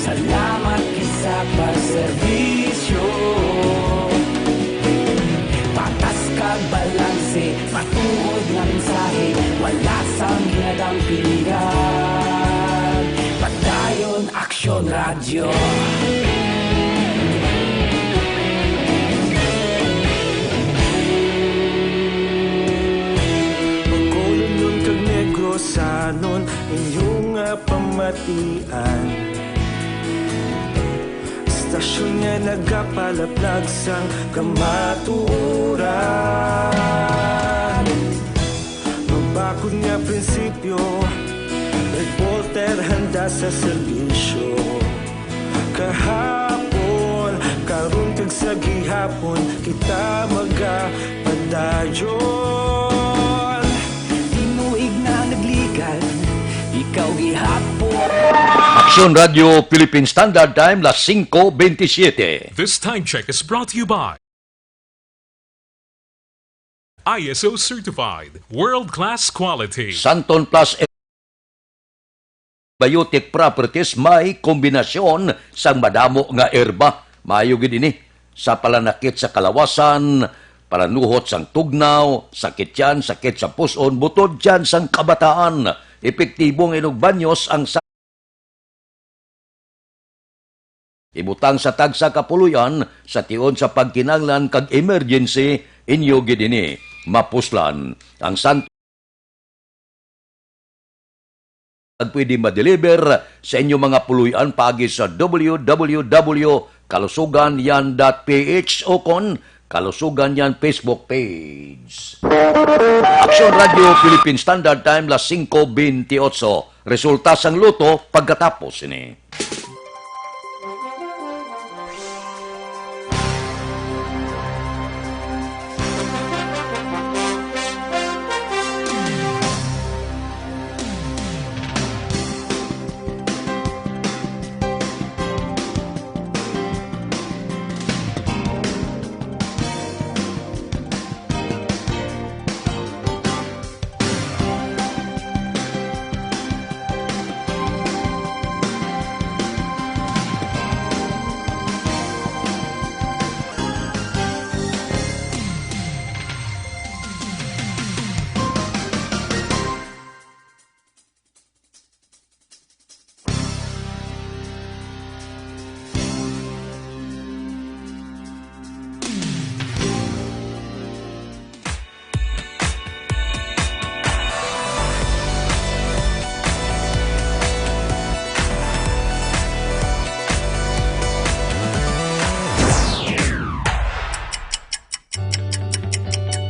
salamat gid sa pagserbisyo. Patas kag balanse, matuod nga mensahe, wala sang ginadampingan. Padayon Aksyon Radyo. Bacolodnon kag Negrosanon, inyo nga pamatian. Istasyon nga nagapalaplag sang kamatuoran. Mabakod nga prinsipyo, reporter handa sa serbisyo. Kahapon, karon kag sa gihapon, kita magapadayon. Tinuig na nagligad, ikaw gihapon. Aksyon Radyo Philippine Standard Time, las singko bentisiete. This time check is brought to you by I S O certified, world-class quality. Santon Plus Biotic Properties, may kombinasyon sang madamo nga herba. Maayo gid ini sa palanakit sa kalawasan, palanuhot sang tugnaw, sakit tiyan, sakit sa pus-on, butod tiyan sang kabataan. Epektibo nga inugbanyo ang sa Ibutang sa tagsa ka puloy-an sa tion sa pagkinahanglan kag emergency, inyo gid ini mapuslan. Ang Santon pwede ma-deliver sa inyo mga puloy-an paagi sa W W W kalusugan yan dot P H o kon Kalusugan Yan Facebook page. Aksyon Radyo Philippine Standard Time, las singko bentiocho. Resulta sang lotto pagkatapos sini.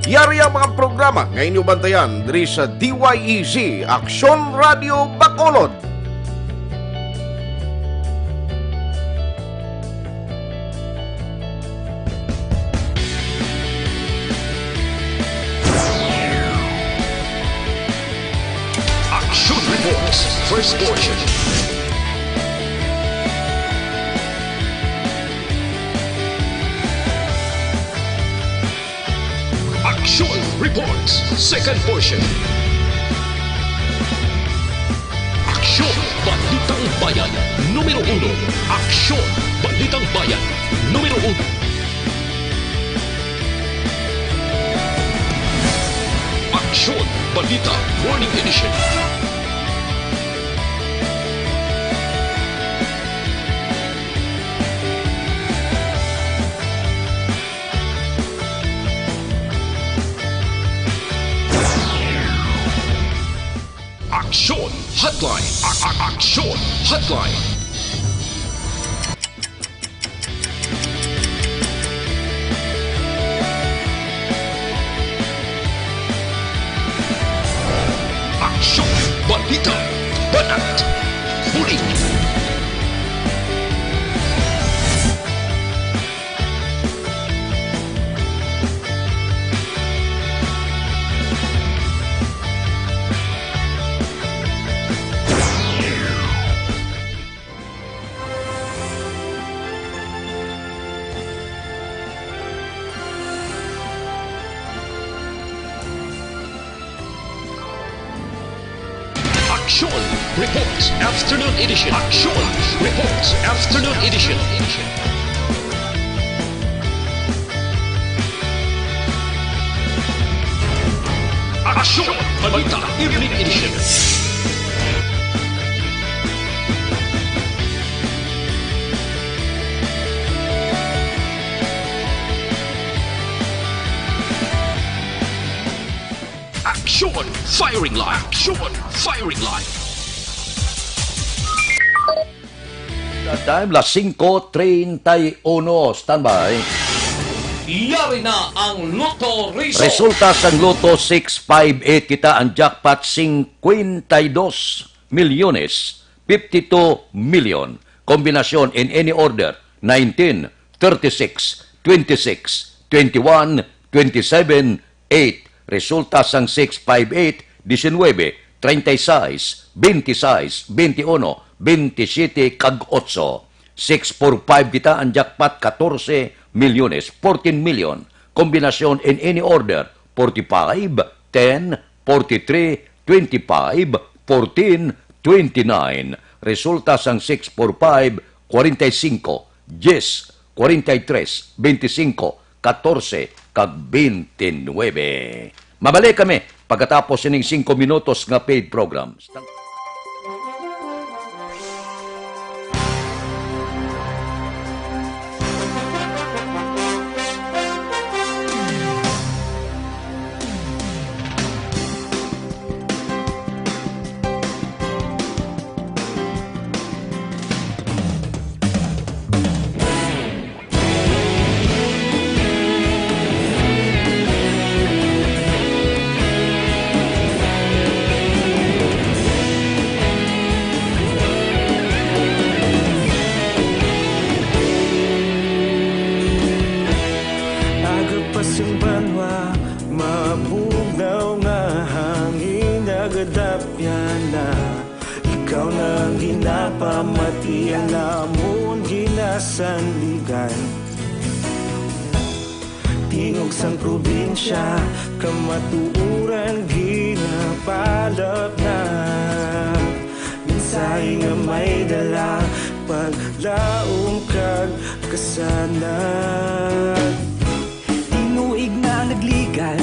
Yari ang mga programa nga inyo bantayan diri sa D Y E Z, Aksyon Radio Bacolod. Action Reports, first portion. Sports, second portion. Aksyon, Balitang Bayan, numero uno. Aksyon, Balitang Bayan, numero uno. Aksyon, Balita, Morning Edition. Aksyon Hotline. A- a- Aksyon Hotline. Aksyon, balita, banat, huli. Aksyon Reports Afternoon Edition. Aksyon Reports Afternoon Edition. Aksyon Balita Evening Edition. Aksyon Firing Line. Aksyon Firing Line. Time, las singko treinta y uno. Standby. Yari na ang Lotto Result. Resulta sang Lotto six five eight, kita ang jackpot, cincuenta y dos milyones, fifty-two million. Kombinasyon in any order, nineteen, thirty-six, twenty-six, twenty-one, twenty-seven, eight. Resulta sang six five eight, diecinuebe, treinta y seis, veintiseis, veintiuno, veintisiete, kag otso. Six four five kita ang jackpot, catorce milyones, fourteen million. Kombinasyon in any order, forty-five, ten, forty-three, twenty-five, fourteen, twenty-nine. Resulta sang six four five, forty-five, dies, forty-tres, veinticinco, catorce, kag veintinuebe. Mabalik kami pagkatapos sining singko minutos nga paid programs. Aga pa sang banwa, mabugnaw nga hangin, nagadapyan na. Ikaw na ang ginapamati, ang amon ginasandigan. Tingog sang probinsya, kamatuoran ginapalapnag. Mensahe nga may dala, paglaom kag kasanag. Tinuig na nagligan,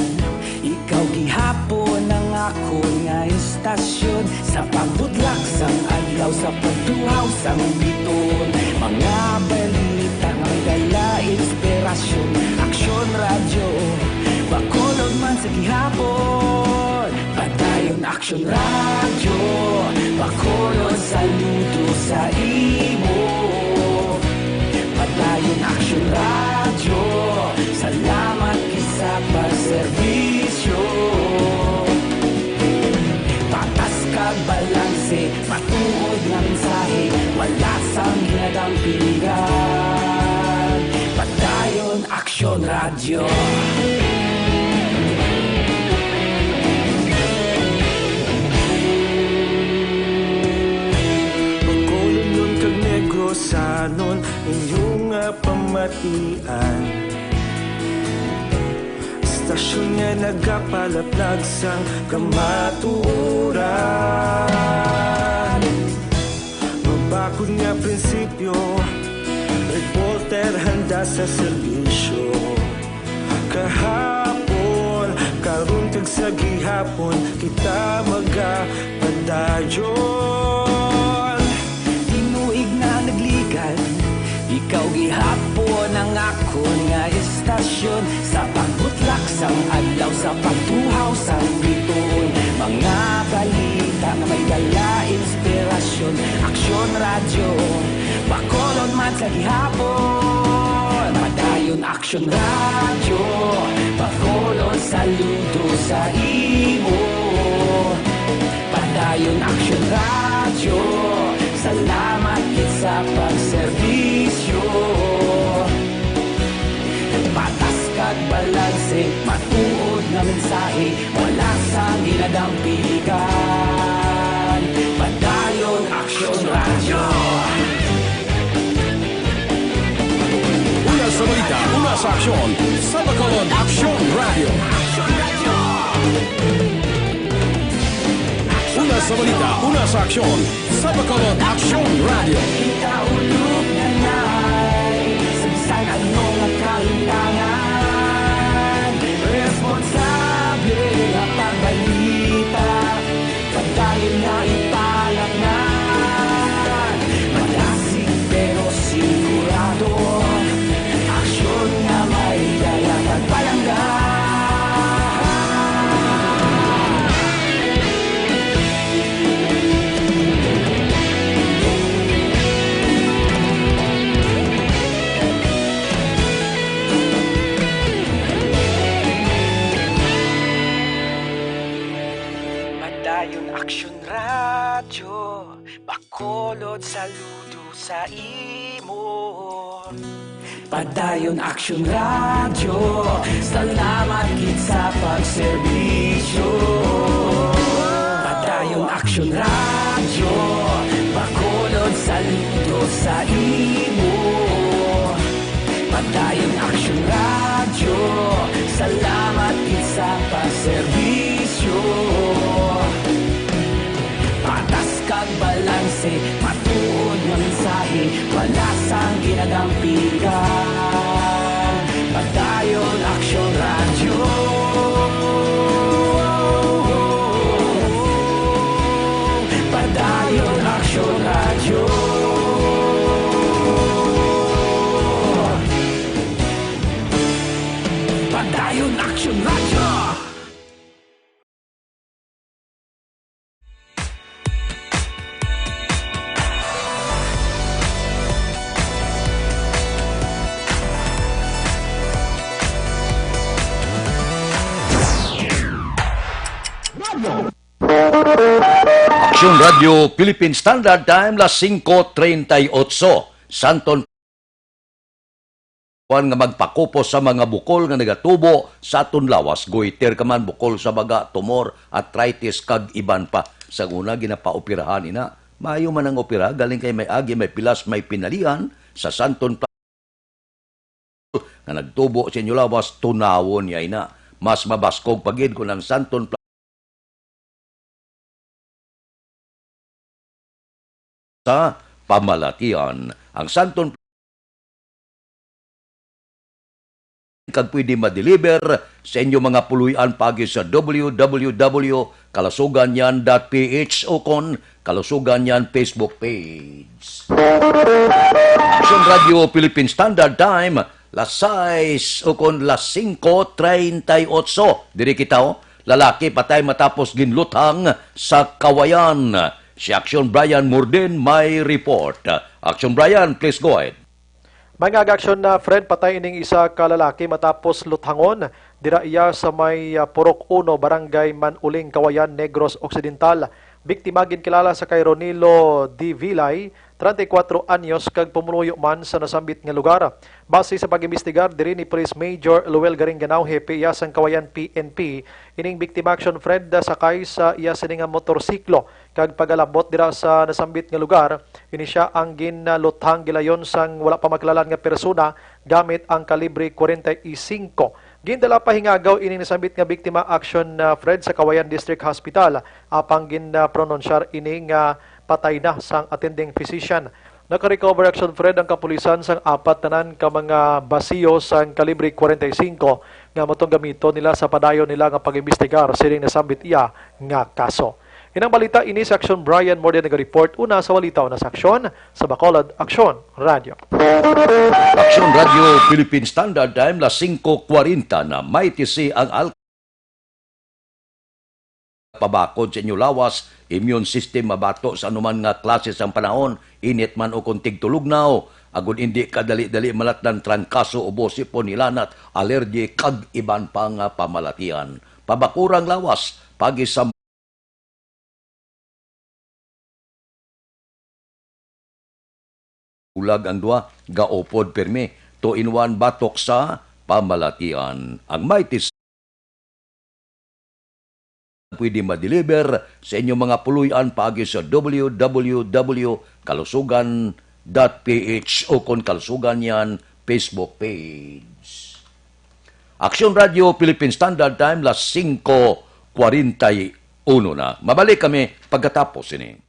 ikaw gihapon ang akon nga istasyon. Sa pagbudlak sang adlaw, sa pagtuhaw sang biton, mga balita nga may dala inspirasyon. Aksyon Radyo, Bacolod man sa gihapon. Padayon Aksyon Radyo, Bacolod, saludo sa imo. Padayon Aksyon Radyo, salamat gid sa pagserbisyo. Patas kag balanse, matuod nga mensahe, wala sang ginadampingan. Padayon Aksyon Radyo. Bacolodnon kag Negrosanon, inyo nga pamatian. Aksyon nga nagapalaplag sang kamatuoran. Mabakod nga prinsipyo, reporter handa sa serbisyo. Kahapon, karon kag sa gihapon, kita magapadayon. Tinuig na nagligad, ikaw gihapon ang akon nga istasyon. Sa pagbutlak sang adlaw, sa pagtuhaw sang bituon, mga balita nga may dala inspirasyon. Aksyon Radyo, Bacolod man sa gihapon. Padayon Aksyon Radyo, Bacolod, saludo sa imo. Padayon Aksyon Radyo, salamat gid sa pagserbisyo. Patas kag balanse, matuod nga mensahe, wala sang ginadampigan. Padayon Aksyon Radyo. Una sa balita, una sa aksyon, sa Bacolod Aksyon Radyo. Una sa balita, una sa aksyon, sa Bacolod Aksyon Radyo. Kita ulog na nay, sa bisan ano nga kalintangan, responsable nga pagbalita, padayon nga ipalapnan. Madasig pero sigurado, aksyon nga may dala kag palangga. Padayon Aksyon Radyo, Bacolod, saludo sa imo. Padayon Aksyon Radyo, salamat gid sa pagserbisyo. Padayon Aksyon Radyo, Bacolod, saludo sa imo. Padayon Aksyon Radyo, salamat gid sa pagserbisyo. Patas kag balanse, matuod nga mensahe, wala sang ginadampigan. Padayon Aksyon Radyo. Padayon Aksyon Radyo. Padayon Aksyon Radyo. Aksyon Radyo Philippine Standard Time, las singko treinta y ocho. Santon kuan nga magpakupos sa mga bukol nga nagatubo sa aton lawas, goiter ka man, bukol sa baga, tumor, arthritis, kag iban pa. Sa una, ginapaoperahan ina. Maayo man ang opera, galing kay may agi, may pilas, may pinalian sa Santon Pla-, nga nagtubo sa inyo lawas, tunawon niya ina. Mas mabaskog pa gid kung ang Santon Pla-, sa pamalatian. Ang Santon kag pwede ma-deliver sa inyo mga puloy-an paagi sa W W W kalasoganyan dot P H o kon Kalasoganyan Facebook page. Aksyon Radyo Philippine Standard Time, las sais o kon las singko treinta y ocho. Diri kita, oh. Lalaki patay matapos ginluthang sa Kawayan. Si Aksyon Brian Murden may report. Aksyon Brian, please go ahead. Mga aga-aksyon na, Fred, patay ining isa ka lalaki matapos luthangon dira iya sa may, ah, Purok Uno, Barangay Manuling, Kawayan, Negros Occidental. Biktima ginkilala sa kay Ronilo D. Vilay, treinta y cuatro anyos, kag pumuluyo man sa nasambit nga lugar. Base sa pag-imbestigar diri ni Police Major Luel Garingganao, hepe iya sang Kawayan P N P, ining biktima, Aksyon Fred, sakay sa iya sini nga motorsiklo kag pagalabot dira sa nasambit nga lugar. Ini sia ang ginluthang gilayon sang wala pa makilalan nga persona gamit ang kalibre kwarenta y singko Gindala pa hingagaw ining nasambit nga biktima, Action, ah, Fred, sa Cauayan District Hospital, apang ginpronunsyar ini nga patay na sang attending physician. Naka-recover, Action Fred, ang kapulisan sang apat tanan ka mga basiyo sang kalibre forty-five nga matong gamiton nila sa padayon nila nga pag-imbestigar sining nasambit iya nga kaso. Inang balita ini sa Action. Brian Morde nag-report. Una sa balita, una sa Action, sa Bacolod, Action Radio. Action Radio Philippine Standard Time, las singko kwarenta na. May tisi ang al-, pabakod sa inyo lawas, immune system mabato sa anuman nga klase sang panahon, init man o kon tigtulugnaw, agud indi kadali-dali malatnan trangkaso, ubo, sipon, hilanat, allergy, kag iban pa nga pamalatian. Pabakurang lawas, pagi sa Ulag ang duha, gaupod pirmi, two-in-one batok sa pamalatian. Ang Mighty S-, pwede ma-deliver sa inyong mga puloy-an paagi sa W W W kalusugan dot P H o kon Kalusugan Yan Facebook page. Action Radio Philippine Standard Time, las singko kwarenta y uno na. Mabalik kami pagkatapos sini.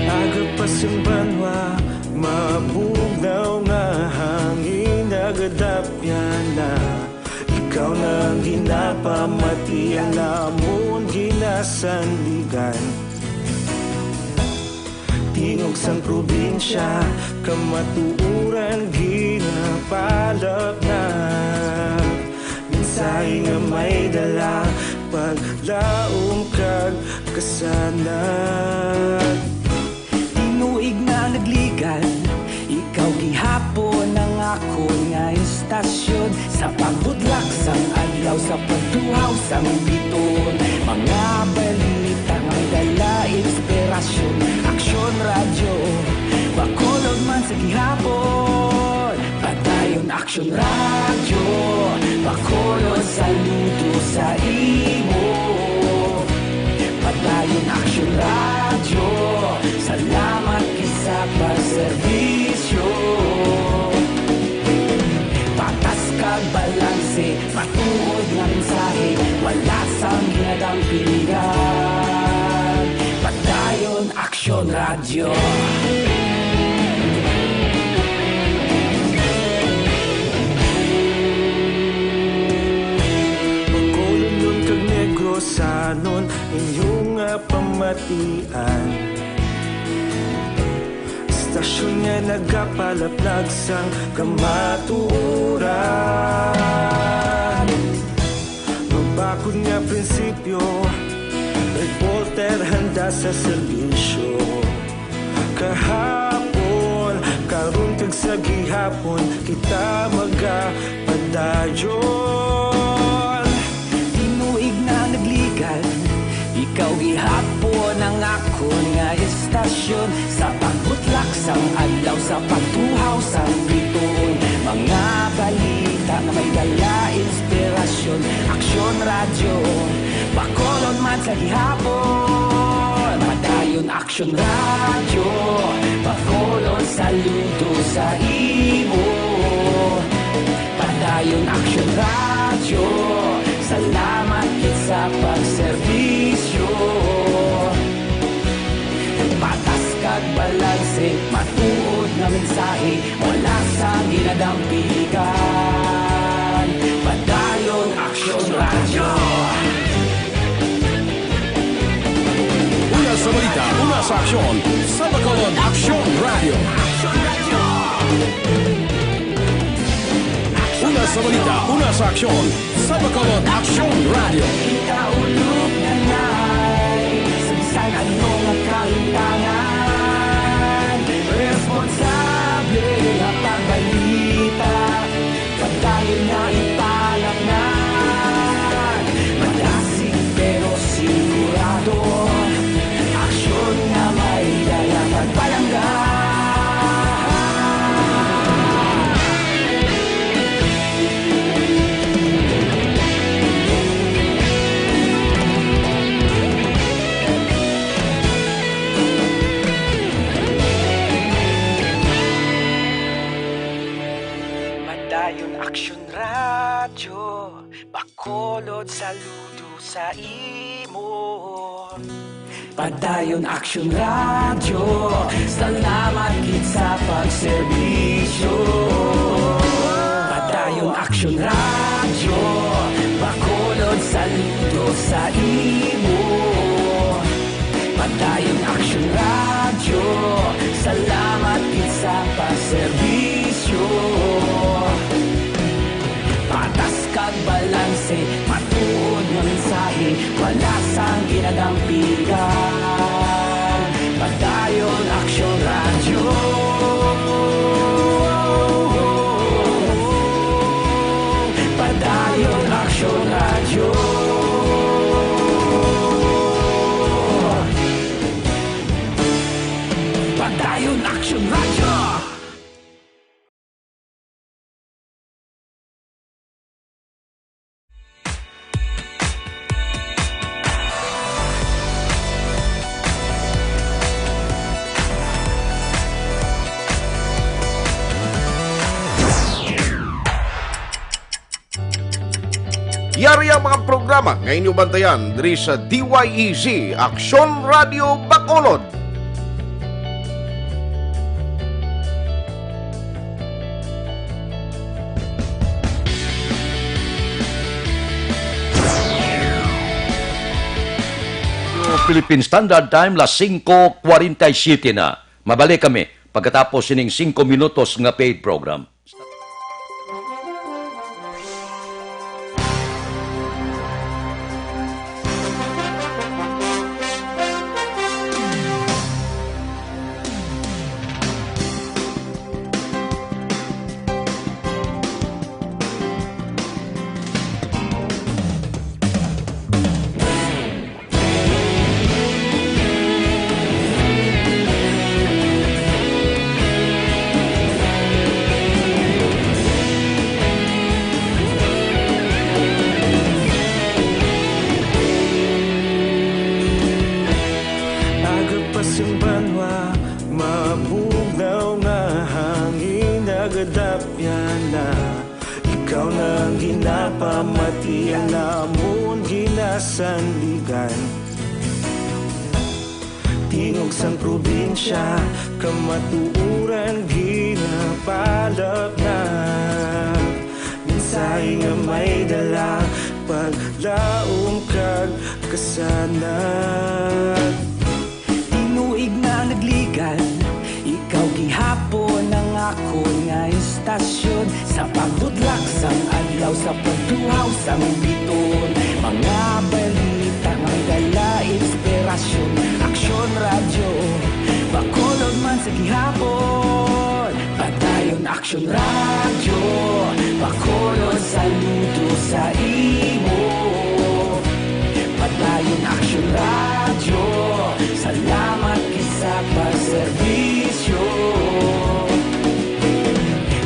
Aga pa sang banwa, mabugnaw nga hangin, nagadapyan na. Ikaw na ang ginapamati, ang amon ginasandigan. Tingog sang probinsya, kamatuoran ginapalapnag. Mensahe nga may dala, paglaom kag kasanag. Tinuig na nagligad, ikaw gihapon ang akon nga istasyon. Sa pagbutlak sang adlaw, sa pagtuhaw sang biton, mga balita nga may dala inspirasyon. Aksyon Radyo, Bacolod man sa gihapon. Padayon Aksyon Radyo, Bacolod, saludo sa imo. Padayon Aksyon Radyo, salamat gid sa pagserbisyo. Patas kag balanse, matuod nga mensahe, wala sang ginadampingan. Padayon Aksyon Radyo. Bacolodnon kag Negrosanon, inyo nga pamatian. Istasyon nga nagapalaplag sang kamatuoran. Mabakod nga prinsipyo, reporter handa sa serbisyo. Kahapon, karon, kag sa gihapon, kita magapadayon. Tinuig na nagligad, ikaw gihapon ang akon nga istasyon. Sa pagbutlak sang adlaw, sa pagtuhaw sang bituon, mga balita nga may dala inspirasyon. Aksyon Radyo, Bacolod man sa gihapon. Padayon Aksyon Radyo, Bacolod, saludo sa imo. Padayon Aksyon Radyo, salamat gid sa pagserbisyo. Patas kag balanse, matuod nga mensahe, wala sang ginadampigan. Padayon Aksyon Radyo. Una sa balita, una sa aksyon, sa Bacolod Aksyon Radyo. Una sa balita, una sa aksyon, sa Bacolod Aksyon Radyo. Ikaulog na nay, sa bisan ano nga kahitangan. Dayon Aksyon Radyo, Bacolod, saludo sa imo. Padayon Aksyon Radyo, salamat gid sa pagserbisyo. Padayon Aksyon Radyo, Bacolod, saludo sa imo. Padayon Aksyon Radyo, salamat gid sa pagserbisyo. Patas kag balanse, matuod nga mensahe, wala sang ginadampigan. Padayon Aksyon Radyo. Padayon Aksyon Radyo. Padayon Aksyon Radyo. Yari ang mga programa nga inyo bantayan diri sa D Y E Z, Aksyon Radio Bacolod. Philippine Standard Time, las singko kwarenta y siyete na. Mabalik kami pagkatapos sining singko minutos nga paid program. Aga pa sing banwa, mabugnaw nga hangin, nagadapyan na. Ikaw na ang ginapamatian, amon ginasandigan. Tingog sang probinsya, kamatuoran ginapalapnag. Mensahe nga may dala, paglaom kag kasanag. Tinuig na nagligad, ikaw gihapon ang akon nga istasyon. Sa pagbutlak sang adlaw, sa pagtuhaw sang bituon, mga balita nga may dala inspirasyon. Aksyon Radyo, Bacolod man sa gihapon. Padayon Aksyon Radyo, Bacolod, saludo sa imo. Padayon Aksyon Radyo, salamat gid sa pagserbisyo.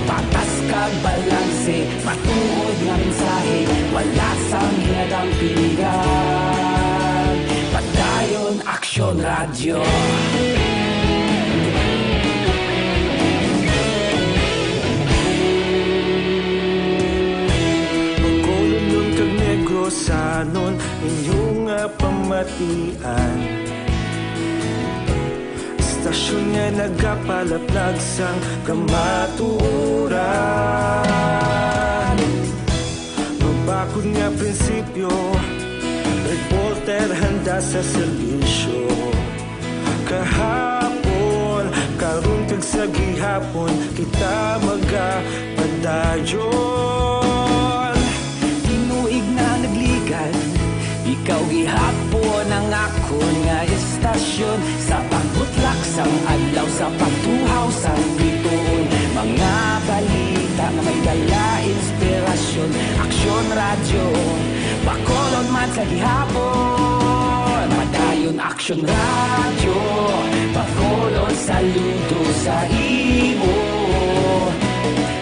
Patas kag balanse, matuod nga mensahe, wala sang ginadampigan. Padayon Aksyon Radyo. Bacolodnon kag Negrosanon, inyo nga pamatian. Istasyon nga nagapalaplag sang kamatuoran. Mabakod nga prinsipyo, reporter handa sa serbisyo. Kahapon, karon kag sa gihapon, kita magapadayon. Tinuig na nagligad, ikaw gihapon ang akon nga istasyon. Sa pagbutlak sang adlaw, sa pagtuhaw sang bituon, mga balita nga may dala inspirasyon. Aksyon Radyo, Bacolod man sa gihapon. Padayon Aksyon Radyo, Bacolod, saludo sa imo.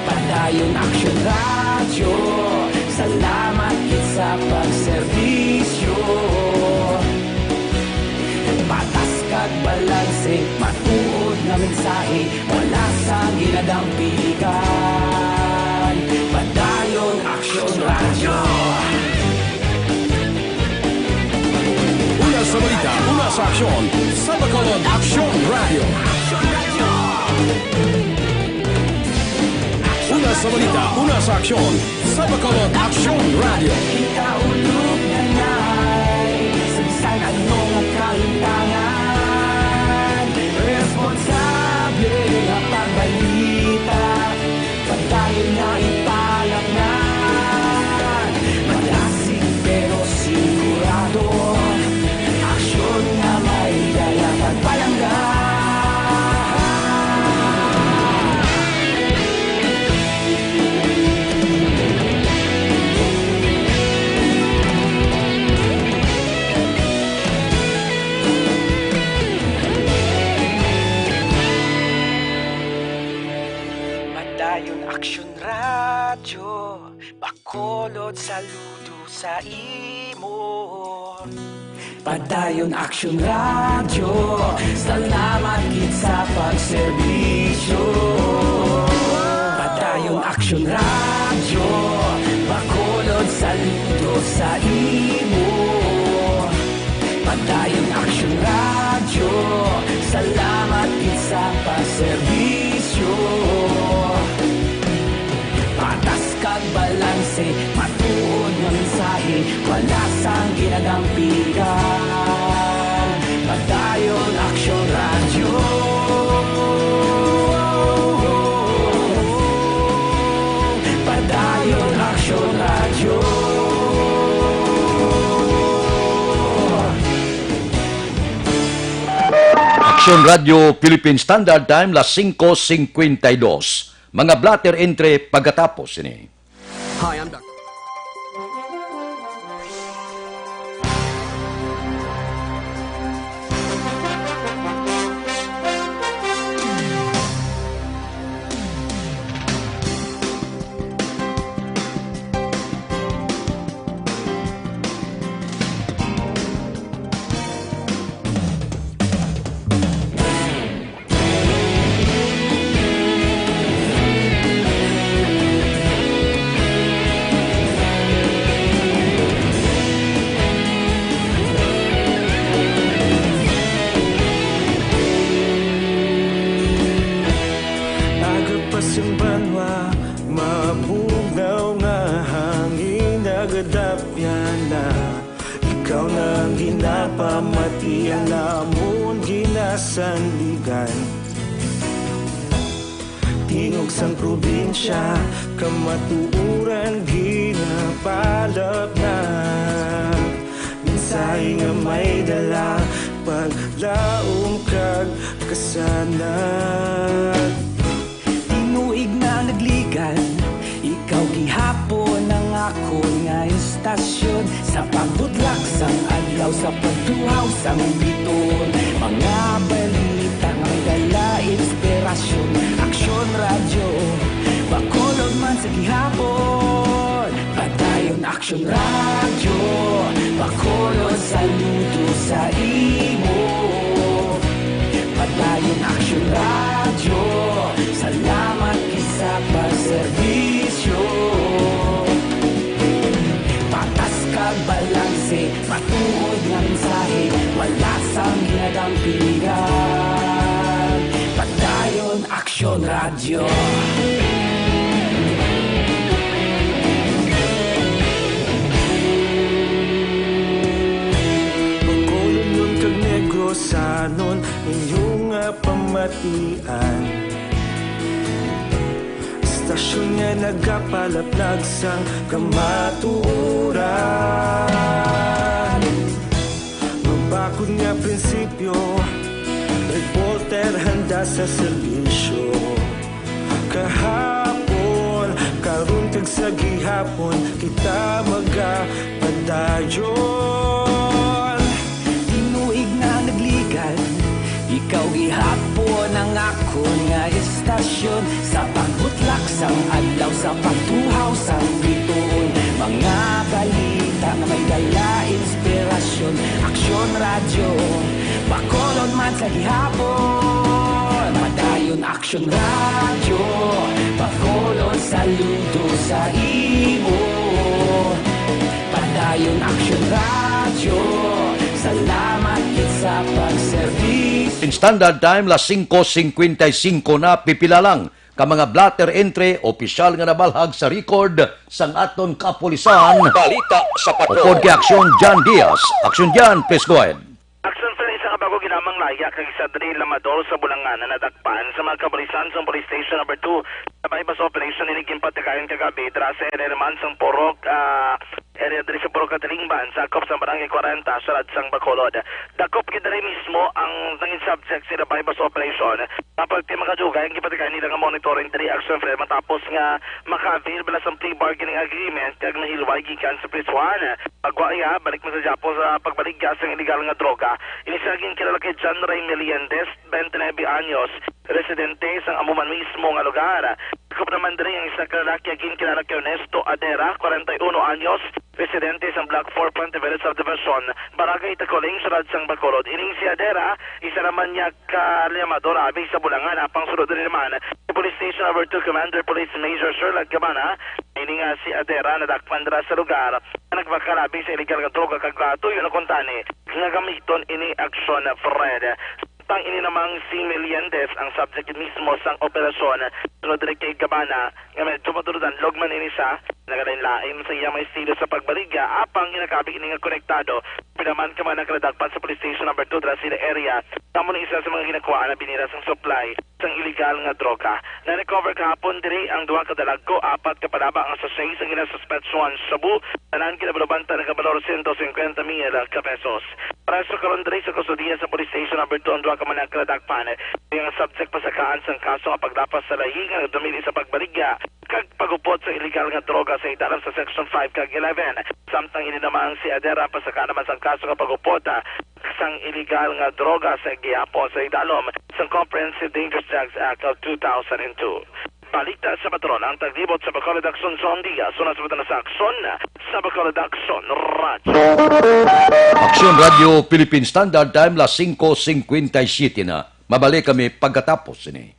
Padayon Aksyon Radyo, salamat gid sa pagserbisyo. Patas kag balanse, matuod nga mensahe, wala sang ginadampigan. Sa aksyon, sa Bacolod Aksyon Radio. Una sa balita, una sa aksyon, sa Bacolod Aksyon Radio. Ikaulog na ngay, sa bisan ano nga kalimtangan, responsable nga pagbalita. Padayon nga ipalapnan, madasig pero sigurado, aksyon nga may dala pagpalangga. Padayon Aksyon Radyo, Bacolod, saludo sa imo. Padayon Aksyon Radyo, salamat gid sa pagserbisyo. Padayon Aksyon Radyo, Bacolod, saludo sa imo. Padayon Aksyon Radyo, salamat gid sa pagserbisyo. Patas kag balanse, matuod nga mensahe, wala sang ginadampigan. Padayon Aksyon Radyo. Padayon Aksyon Radyo. Aksyon Radyo Philippine Standard Time, las singko singkwenta y dos. Mga blotter entry pagkatapos sini. Hi, I'm Doctor Aga pa sang banwa, mabugnaw nga hangin nagadapyan na. Ikaw na ang ginapamatian namon ginasandigan. Tingog sang probinsya, kamatuoran ginapalapnag. Mensahe nga may dala, paglaom kag kasanag. Tinuig na nagligan, ikaw gihapon ang akon nga istasyon. Sa pagbutlak sang adlaw, sa pagtuhaw sang biton, mga balita nga may dala inspirasyon. Aksyon Radyo, Bacolod man sa gihapon. Padayon Aksyon Radyo, Bacolod, saludo sa imo. Padayon Aksyon Radyo, salamat gid sa pagserbisyo. Patas kag balanse, matuod nga mensahe, wala sang ginadampigan. Padayon Aksyon Radyo. Bacolodnon kag Negrosanon, inyo nga pamatian. Istasyon nga nagapalaplag sang kamatuoran. Mabakod nga prinsipyo, reporter handa sa serbisyo. Kahapon, karon kag sa gihapon, kita magapadayon. Tinuig na nagligan, ikaw gihapon ang akon nga istasyon. Sa pagbutlak sang adlaw, sa pagtuhaw sang bituon, mga balita nga may dala inspirasyon. Aksyon Radyo, Bacolod man sa gihapon. Padayon Aksyon Radyo, Bacolod, saludo sa imo. Padayon Aksyon Radyo, salamat gid sa Standard Time, las singko singkwenta y singko na, pipila lang ka mga blotter entry, opisyal nga nabalhag sa record sang aton kapulisan. Balita sa Patrol. Upod kay Aksyon Jan Diaz. Aksyon Jan, please go ahead. Aksyon sa isa ka bag-o ginamang laya kag isa diri lamador sa Bulangan na nadakpan sa mga kapulisan sa Police Station Number Two. Labay pa sa operation ini ginpatigayon kagabi dira sa area naman sang Purok, ah, area diri sa Purok Katilingban, sakop sa Barangay Kwarenta, sa Radsang Bacolod. Dakop gid diri mismo ang nangin subject sa labay pa sa operation. Kapag ti makadugay ang gipatigayon nila nga monitoring diri, Aksyon Fred, matapos nga maka-avail bala sang plea bargaining agreement kag mahilway gikan sa prisuhan. Pagwa iya, balik man sa Japo sa pagbaligya sang iligal nga droga. Ini siya ginkilala kay John Ray Meliendez, twenty-nine anyos, residente sang amo man mismo nga lugar. Sakop naman diri ang isa ka lalaki nga ginkilala kay Ernesto Adera, kwarenta y uno anyos, residente sang Block four Puente Village Subdivision, Barangay Tacoling, Siyudad sang Bacolod. Ining si Adera, isa naman niya ka lamador abi sa Bulangan, apang sulod diri naman si Police Station Number Two Commander Police Major Sherlad Cabana. Ini nga si Adera nadakpan dira sa lugar nga nagbakal abi sa iligal nga droga kag gatuyo na kuntani nga gamiton ini, Aksyon Fred. Samtang ini namang si Meliendez ang subject mismo sang operasyon, sunod diri kay Cabana, nga medyo maduro-danlog man ini siya, nagalain-lain sa iya mga estilo sa pagbaligya, apang ginakabig ini nga konektado pinaman ka man ang kadakpan sa Police Station Number Two dira sa area. Amo ni isa sa mga ginakuhaan na binira sang supply sang iligal nga droga. Na-recover kahapon diri ang duha ka dalagko, apat ka palaba nga sachet sang ginasuspetsyohan shabu, tanan ginabalubantan nga balor sento singkwenta mil ka pesos. Preso karon diri sa kustodiya sa Police Station Number Two ang duha ka manakradakpan. Ang subject pasakaan sang kaso nga paglapas sa lahi nga nagdumili sa pagbaligya kag pagupot sa iligal nga droga sa idalom sa Section five kag eleven. Samtang ini namang si Adera pasaka naman sang kaso nga pagupot, ah, sang iligal nga droga sa gihapon sa idalom sang Comprehensive Dangerous Drugs Act of two thousand and two. Balita sa Patrol, ang taglibot sa Bacolod Aksyon, John Diaz, una sa Patrol sa Aksyon, sa Bacolod Aksyon Radyo. Aksyon Radyo Philippine Standard Time, las singko singkwenta y siyete na. Mabalik kami pagkatapos ini.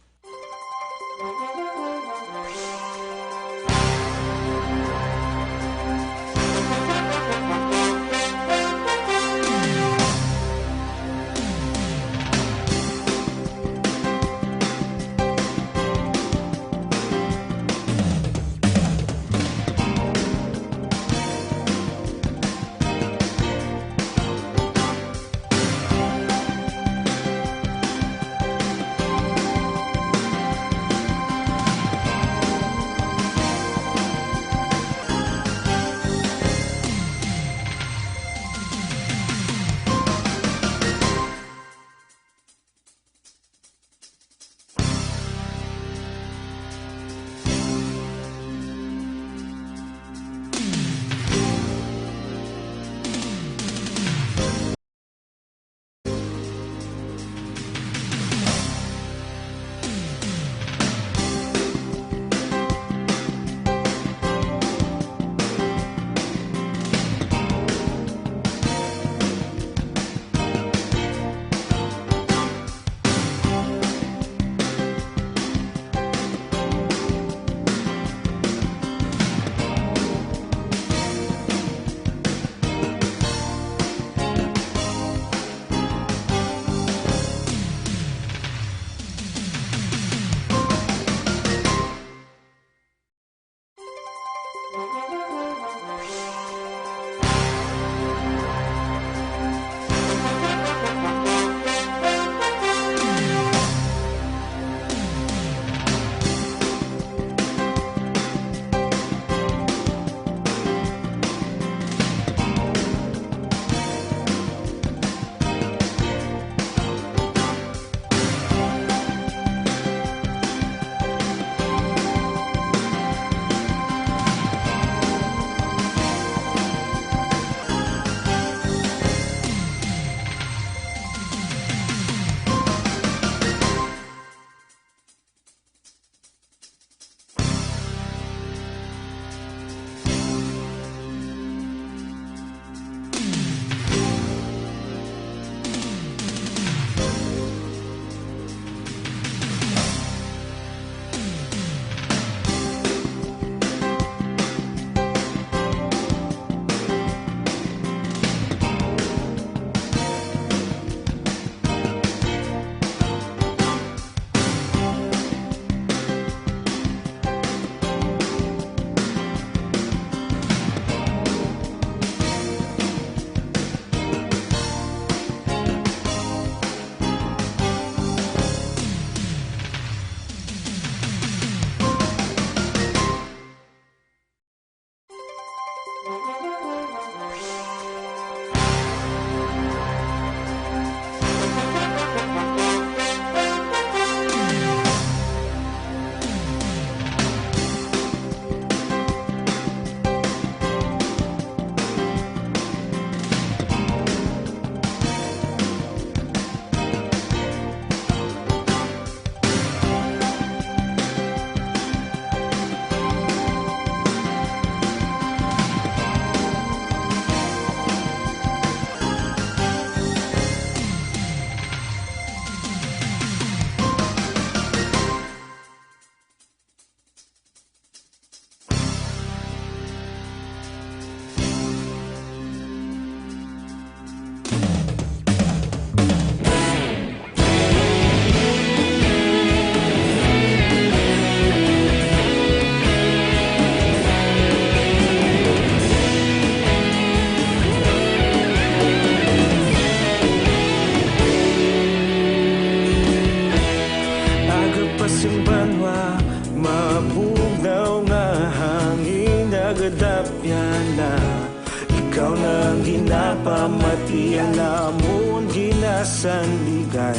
Napamati ang amon ginasandigan.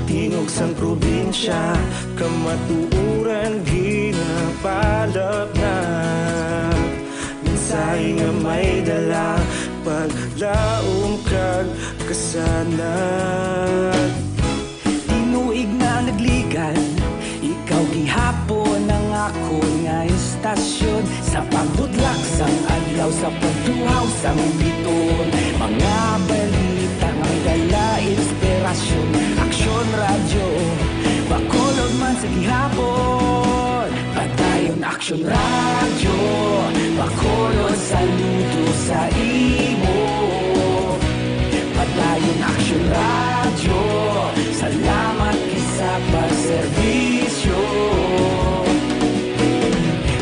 Tingog sang probinsya, kamatuoran ginapalapnag. Mensahe nga may dala, paglaom kag kasanag. Tinuig na nagligan, ikaw gihapon ang akon nga istasyon. Sa pagbudlak sang adlaw, sa pagtuhaw sang biton, mga balita nga may dala inspirasyon. Aksyon Radyo, Bacolod man sa gihapon. Padayon Aksyon Radyo, Bacolod, saludo sa imo. Padayon Aksyon Radyo, salamat kay sa pagserbisyo.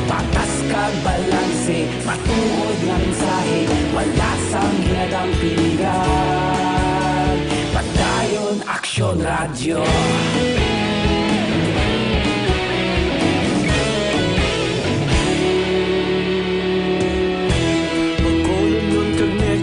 Patas kag balanse, matuod nga mensahe, wala sang ginadampingan. Padayon Aksyon Radyo.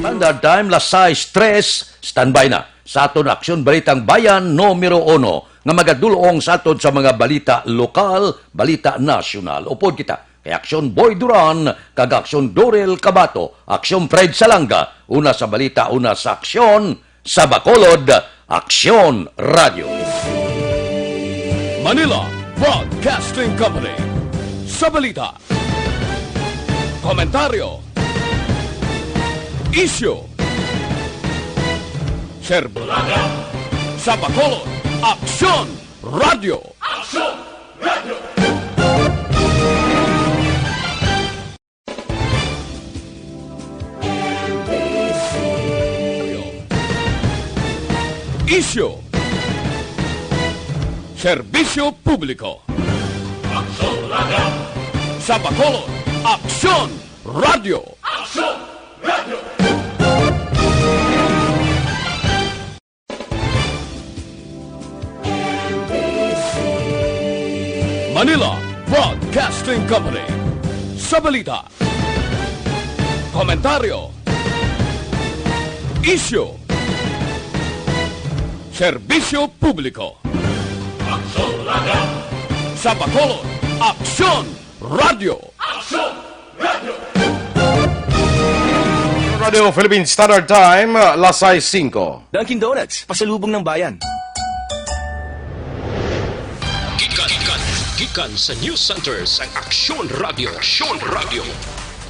Standard Time, las sais tres, standby na sa aton Aksyon Balitang Bayan numero uno, nga magadulong sa aton sa mga balita lokal, balita nasyonal. Upod kita kay Aksyon Boy Duran kag Aksyon Dorel Cabato, Aksyon Fred Salanga, una sa balita, una sa aksyon, sa Bacolod, Aksyon Radyo. Manila Broadcasting Company. Sa balita, komentaryo, isyu, serb-, sa Bacolod, Aksyon Radyo. Aksyon Radyo. Isyu. Serbisyo publiko. Aksyon Radyo. Sa Bacolod, Aksyon Radyo. Aksyon Radyo. Manila Broadcasting Company. Sa balita, komentaryo, isyu, serbisyo publiko. Aksyon Radyo. Sa Bacolod, Aksyon Radyo. Aksyon Radyo. Radio Philippine Standard Time, las sais singko. Dunkin' Donuts, pasalubong ng bayan. Gikan, gikan, gikan sa News Center sang Aksyon Radyo. Aksyon Radyo.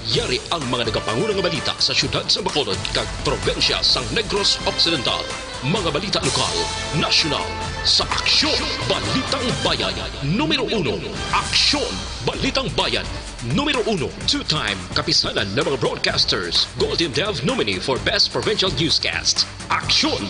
Yari ang mga nagapanguna nga balita sa siyudad sa Bacolod kag probinsya sang Negros Occidental. Mga balita lokal, nasyonal, sa Aksyon, Balitang Bayan, numero uno. Aksyon, Balitang Bayan, numero uno. Two-time kapisanan ng mga broadcasters, Golden Dove nominee for Best Provincial Newscast. Aksyon,